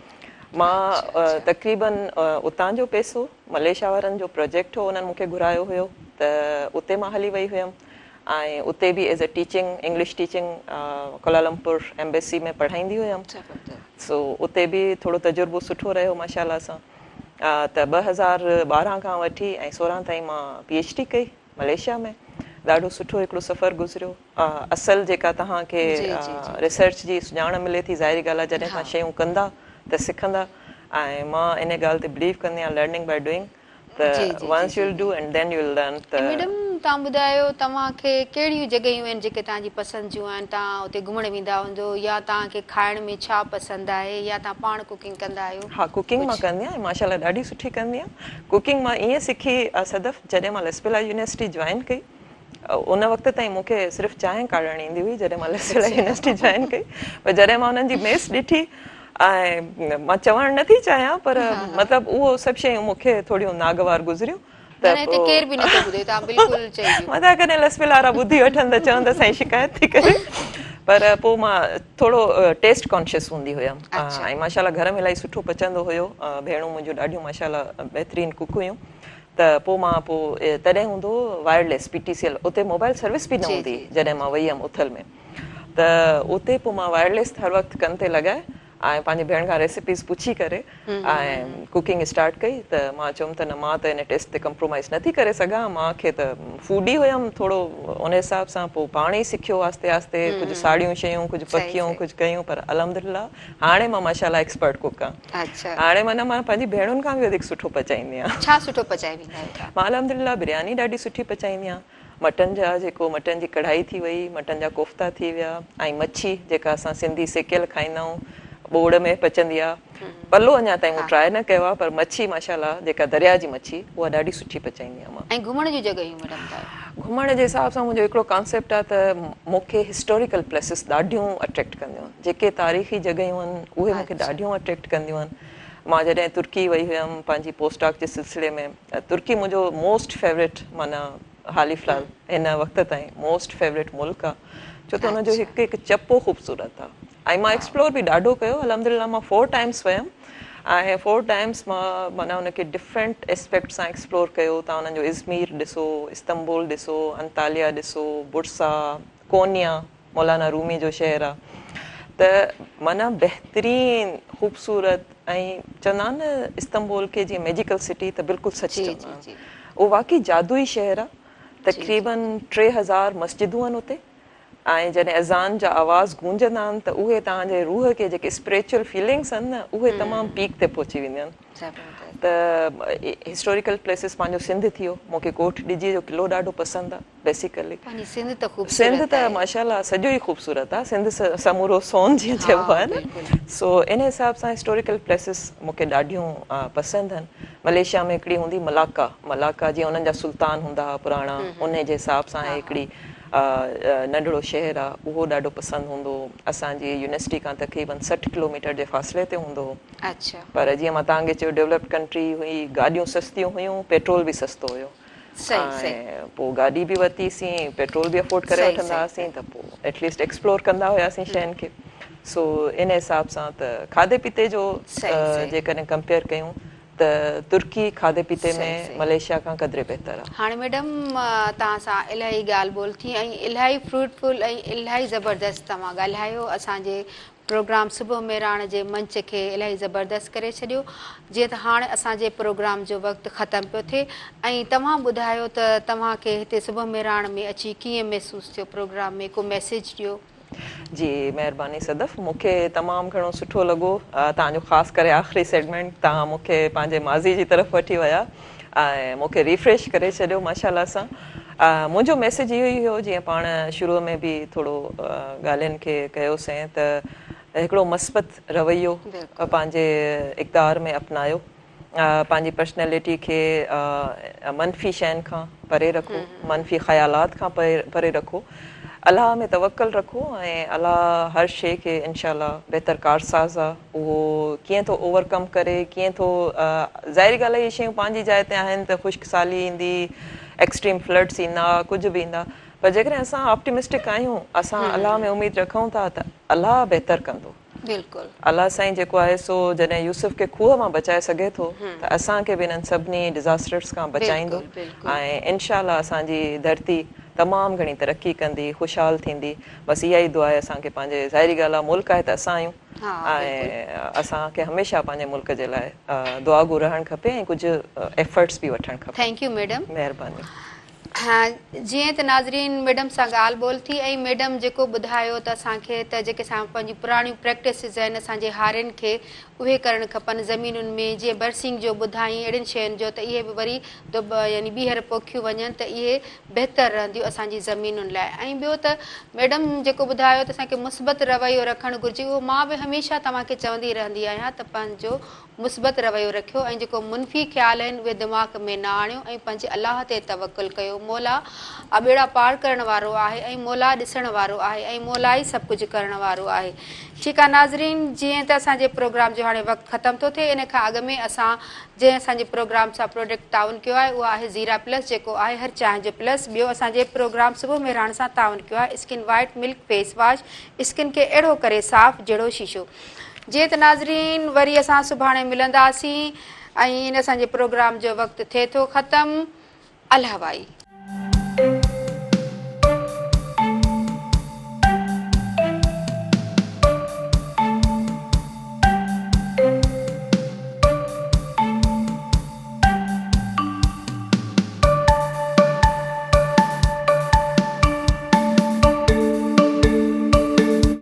مان تقريبن اتان جو پئسو ملائيشيا وارن جو پروجيڪٽ هو انهن مون کي گهرايو هيو ته اتي مان هلي وئي هيم ۽ اتي به as a teaching English teaching Kuala Lumpur embassy ۾ پڙهائيندي هيم سو اتي به ٿورو تجربو سٺو رهيو ماشاء الله سان ته 2012 کان وٺي ۽ 16 تائين مان پي ايڇ ڊي ڪئي ملائيشيا ۾ ڏاڍو سٺو هڪڙو سفر گذريو اصل جيڪا توهان کي ريسرچ جي سڃاڻ ملي ٿي ظاهري ڳالهه آهي جڏهن توهان شيون ڪندا ته سکندا ۽ مان ان ڳالهه تي بليو ڪندي آهيان لرننگ باء ڊوئنگ ته once you will do and then you will learn ته. ميڊم توهان ٻڌايو توهان کي ڪهڙيون جڳهيون آهن جيڪي توهان جي پسند جون آهن توهان اتي گهمڻ ويندا هوندو يا توهان کي کائڻ ۾ ڇا پسند آهي يا توهان پاڻ ڪوڪنگ ڪندا آهيو. ها ڪوڪنگ مان ڪندي آهيان ۽ ماشاء الله ڏاڍي سٺي ڪندي آهيان ڪوڪنگ مان ائين سکي صدف جڏهن مان لسبيلا يونيورسٽي جوائن ڪئي ان وقت تائين مون کي صرف چانهه ڪاڙهڻ ايندي هئي جڏهن مان لسبيلا يونيورسٽي جوائن ڪئي پر جڏهن مان انهن جي ميس ڏٺي ۽ مان چوڻ نه ٿي چاهيان پر مطلب اهو سڀ شيون مون کي ٿوريون ناگوار گذريون ته هتي ڪير به نٿو ٻڌي توهان بلڪل چئي ڏيو متان ڪڏهن لسبيلا وارا ٻڌي وٺن ته چون ته سائين شڪايت ٿي ڪري پر پوء مان ٿورو ٽيسٽ ڪانشس هوندي هيم ۽ ماشاء الله گهر ۾ الاهي سٺو پچندو هيو ڀيڻون منهنجون ڏاڍيون ماشاء الله بهترين ڪڪ هيون ته پوء مان پوء تڏهن هوندو هو wireless P T C L اتي موبائل سروس به نه هوندي هئي جڏهن مان وئي هيم اٿل ۾ ته اتي پوء مان وائرليس هر وقت ڪن تي لڳائي ۽ پنهنجي ڀيڻ کان ريسيپيز پڇي ڪري ۽ ڪوڪنگ اسٽارٽ ڪئي ته مان چيم ته نه مان ته ان ٽيسٽ تي ڪمپرومائز نه ٿي ڪري سگهان مان کي ته فوڊي هيم ٿورو ان حساب سان پوء پاڻ ئي سکيو آهستي آهستي ڪجهه ساڙيون شيون ڪجهه پڪيون ڪجهه ڪيون پر الحمدلله هاڻي مان ماشاءالله ايڪسپرٽ ڪوڪ آهيان. اڇا. هاڻي معنيٰ مان پنهنجي ڀيڻن کان به وڌيڪ سٺو پچائيندي آهيان. ڇا سٺو پچائي ويندا آهيو توهان؟ مان الحمدلله برياني ڏاڍي سٺي پچائيندي آهيان. مٽن جا جيڪو مٽن جي ڪڙهائي ٿي وئي، مٽن جا ڪوفتا ٿي ويا ۽ مڇي جيڪا اسان سنڌي سيڪيل کائيندا آهيون. ٻوڙ ۾ پچندي آ. پلو اڃا تائين مون ٽرائي نه ڪيو آ پر مڇي ماشاءالله جيڪا درياء جي مڇي اها ڏاڍي سٺي پچائيندي آهيان مان. ۽ گهمڻ جون جڳهيون ميڊم ٻڌايو. گهمڻ جي حساب سان منهنجو هڪڙو ڪانسيپٽ آ ته مون کي هسٽوريڪل پليسز ڏاڍيون اٽريڪٽ ڪنديون آهن. جيڪي تاريخي جڳهيون آهن اهي مون کي ڏاڍيون اٽريڪٽ ڪنديون آهن. مان جڏهن ترڪي وئي هيم پنهنجي پوسٽ ڊاڪ جي سلسلي ۾ ترڪي منهنجو موسٽ فيورٽ معنيٰ حالي في الحال هن وقت تائين موسٽ فيورٽ ملڪ آ ڇو ته ان جو هڪ هڪ چپو خوبصورت آ ۽ مان ايڪسپلور به ڏاڍو ڪيو الحمدلله مان فور ٽائمس ويم ۽ فور ٽائمس مان معنيٰ ان کي ڊفرنٽ اسپيڪٽ سان ايڪسپلور ڪيو تان انهن جو ازمير ڏسو استنبول ڏسو انتاليا ڏسو برسا ڪونيا مولانا رومي جو شهر آ ته معنيٰ بهترين خوبصورت ۽ چوندا آهن نه استنبول کي جيئن ميجيڪل سٽي ته بلڪل سچ چوندا آهن اهو واقعي جادوئي شهر آ تقريبن 3000 مسجدون آهن اتي ۽ جڏهن اذان جا آواز گونجندا آهن ته اهي توهان جي روح کي جيڪي اسپريچوئل فيلنگس آهن نه اهي تمام پيڪ تي پهچي وينديون آهن ته هسٽوريڪل پليسز پنهنجو سنڌ ٿي ويو مون کي ڪوٽ ڏجي جو قلعو ڏاڍو پسند آ بيسيڪلي پنهنجي سنڌ ته خوبصورت سنڌ ته ماشاءالله سڄو ئي خوبصورت آ سنڌ سمورو سون جيئن چئبو آهي نه سو ان حساب سان هسٽوريڪل پليسز مون کي ڏاڍيون پسند آهن ملائيشيا ۾ هڪڙي هوندي ملاڪا ملاڪا جيئن انهن جا سلطان هوندا هئا پراڻا انهي جي حساب سان هڪڙي ننڍڙو شهر آ اهو ڏاڍو پسند هوندو هو اسان جي يونيورسٽي کان تقريبن 60 ڪلوميٽر جي فاصلي تي هوندو هو پر جيئن مان توهان کي چيو ڊولپڊ ڪنٽري هئي گاڏيون سستيون هيون پيٽرول به سستو هيو ۽ پوء گاڏي به ورتي سين پيٽرول به افورڊ ڪري وٺندا هئاسين ته پوء ايٽ ليسٽ ايڪسپلور ڪندا هياسين شين کي سو ان حساب سان ته کاڌي پيتي جو جيڪڏهن ڪمپيئر ڪيون ته ترڪي کاڌي پيتي ۾ ملائيشيا کان قدري بهتر آهي. هاڻي ميڊم توهان سان الاهي ڳالهه ٻولهه ٿي ۽ الاهي فروٽفل ۽ الاهي زبردست توهان ڳالهايو اسان جي پروگرام صبح مهراڻ جي منچ کي الاهي زبردست ڪري ڇڏيو جيئن ته هاڻ اسان جي پروگرام جو وقت ختم پيو ٿئي ۽ توهان ٻڌايو ته توهان کي هتي صبح مهراڻ ۾ اچي ڪيئن محسوس ٿيو پروگرام ۾ ڪو ميسيج ڏيو. جي مهرباني صدف مون کي تمام گهڻو سٺو لڳو توهان جو خاص ڪري آخري سيگمينٽ توهان مون کي پنهنجي ماضي جي طرف وٺي ويا ۽ مون کي ريفريش ڪري ڇڏيو ماشاءالله سان منهنجو ميسيج اهو ئي هيو جيئن پاڻ شروع ۾ به ٿورو ڳالهين کي ڪيوسين ته هڪڙو مثبت رويو پنهنجي اقدار ۾ اپنايو پنهنجي پرسنالٽي کي منفي شين کان پري رکو منفي خيالات کان پري رکو الله ۾ توڪل رکو ۽ الله هر شي کي انشاء الله بهتر ڪارساز آ اهو ڪيئن ٿو اوور ڪم ڪري ڪيئن ٿو ظاهري ڳالهه آهي اهي شيون پنهنجي جاء تي آهن ته خشڪ سالي ايندي ايڪسٽريم فلڊس ايندا ڪجهه به ايندا پر جيڪڏهن اسان آپٽيمسٽڪ آهيون اسان الله ۾ اميد رکون ٿا ته الله بهتر ڪندو بلڪل الله سائين جيڪو آهي سو جڏهن يوسف کي کوهه مان بچائي سگهي ٿو ته اسان کي به انهن سڀني ڊزاسٽرس کان بچائيندو ۽ انشاء الله اسان جي ڌرتي تمام گهڻي ترقي ڪندي خوشحال ٿيندي بس اها ئي دعا آهي اسان کي پنهنجي ظاهري ڳالهه آهي ملڪ آهي ته اسان آهيون ۽ اسان کي هميشه پنهنجي ملڪ جي لاء دعاگو رهڻ کپي ۽ ڪجهه ايفرٽس به وٺڻ کپن. Thank you madam. مهرباني. جيئن ته ناظرين ميڊم سان ڳالهه ٻولهه ٿي ۽ ميڊم جيڪو ٻڌايو ته اسان کي ته جيڪي اسان پنهنجون پراڻيون پريڪٽسز آهن اسان جي هارين کي اهي ڪرڻ کپن زمينن ۾ جيئن برسينگ جو ٻڌائين اهڙين شين جو ته اهي به وري يعني ٻيهر پوکيون وڃن ته اهي بهتر رهنديون اسان جي زمينن لاء ۽ ٻيو ته ميڊم جيڪو ٻڌايو ته اسان کي مثبت رويو رکڻ گهرجي اهو مان به هميشه توهان کي چوندي رهندي آهيان ته پنهنجو مثبت رويو رکيو ۽ جيڪو منفي خيال آهن اهي دماغ ۾ نه آڻيو ۽ پنهنجي الله تي توڪل ڪيو مولا ٻيڙا پار ڪرڻ وارو آهي ۽ مولا ڏسڻ وارو آهي ۽ مولا ئي سڀ ڪجهه ڪرڻ وارو آهي ٺيڪ آهي ناظرين جيئن ته اسان جي پروگرام جو هاڻي وقت ختم ٿو ٿئي ان کان اڳ ۾ اسان جنهن اسان جي پروگرام سان پروڊڪٽ تعاون ڪيو آهي اهو آهي زيرا پلس جيڪو آهي هر چانهه جو پلس ٻيو اسان جي پروگرام صبح مهراڻ سان تعاون ڪيو آهي skin white milk face wash skin کي اهڙو ڪري صاف جهڙو شيشو جيئن ته ناظرين وري اسان سڀاڻي ملنداسين ۽ ان اسان جي پروگرام جو وقت ٿئي ٿو ختم الله وائي.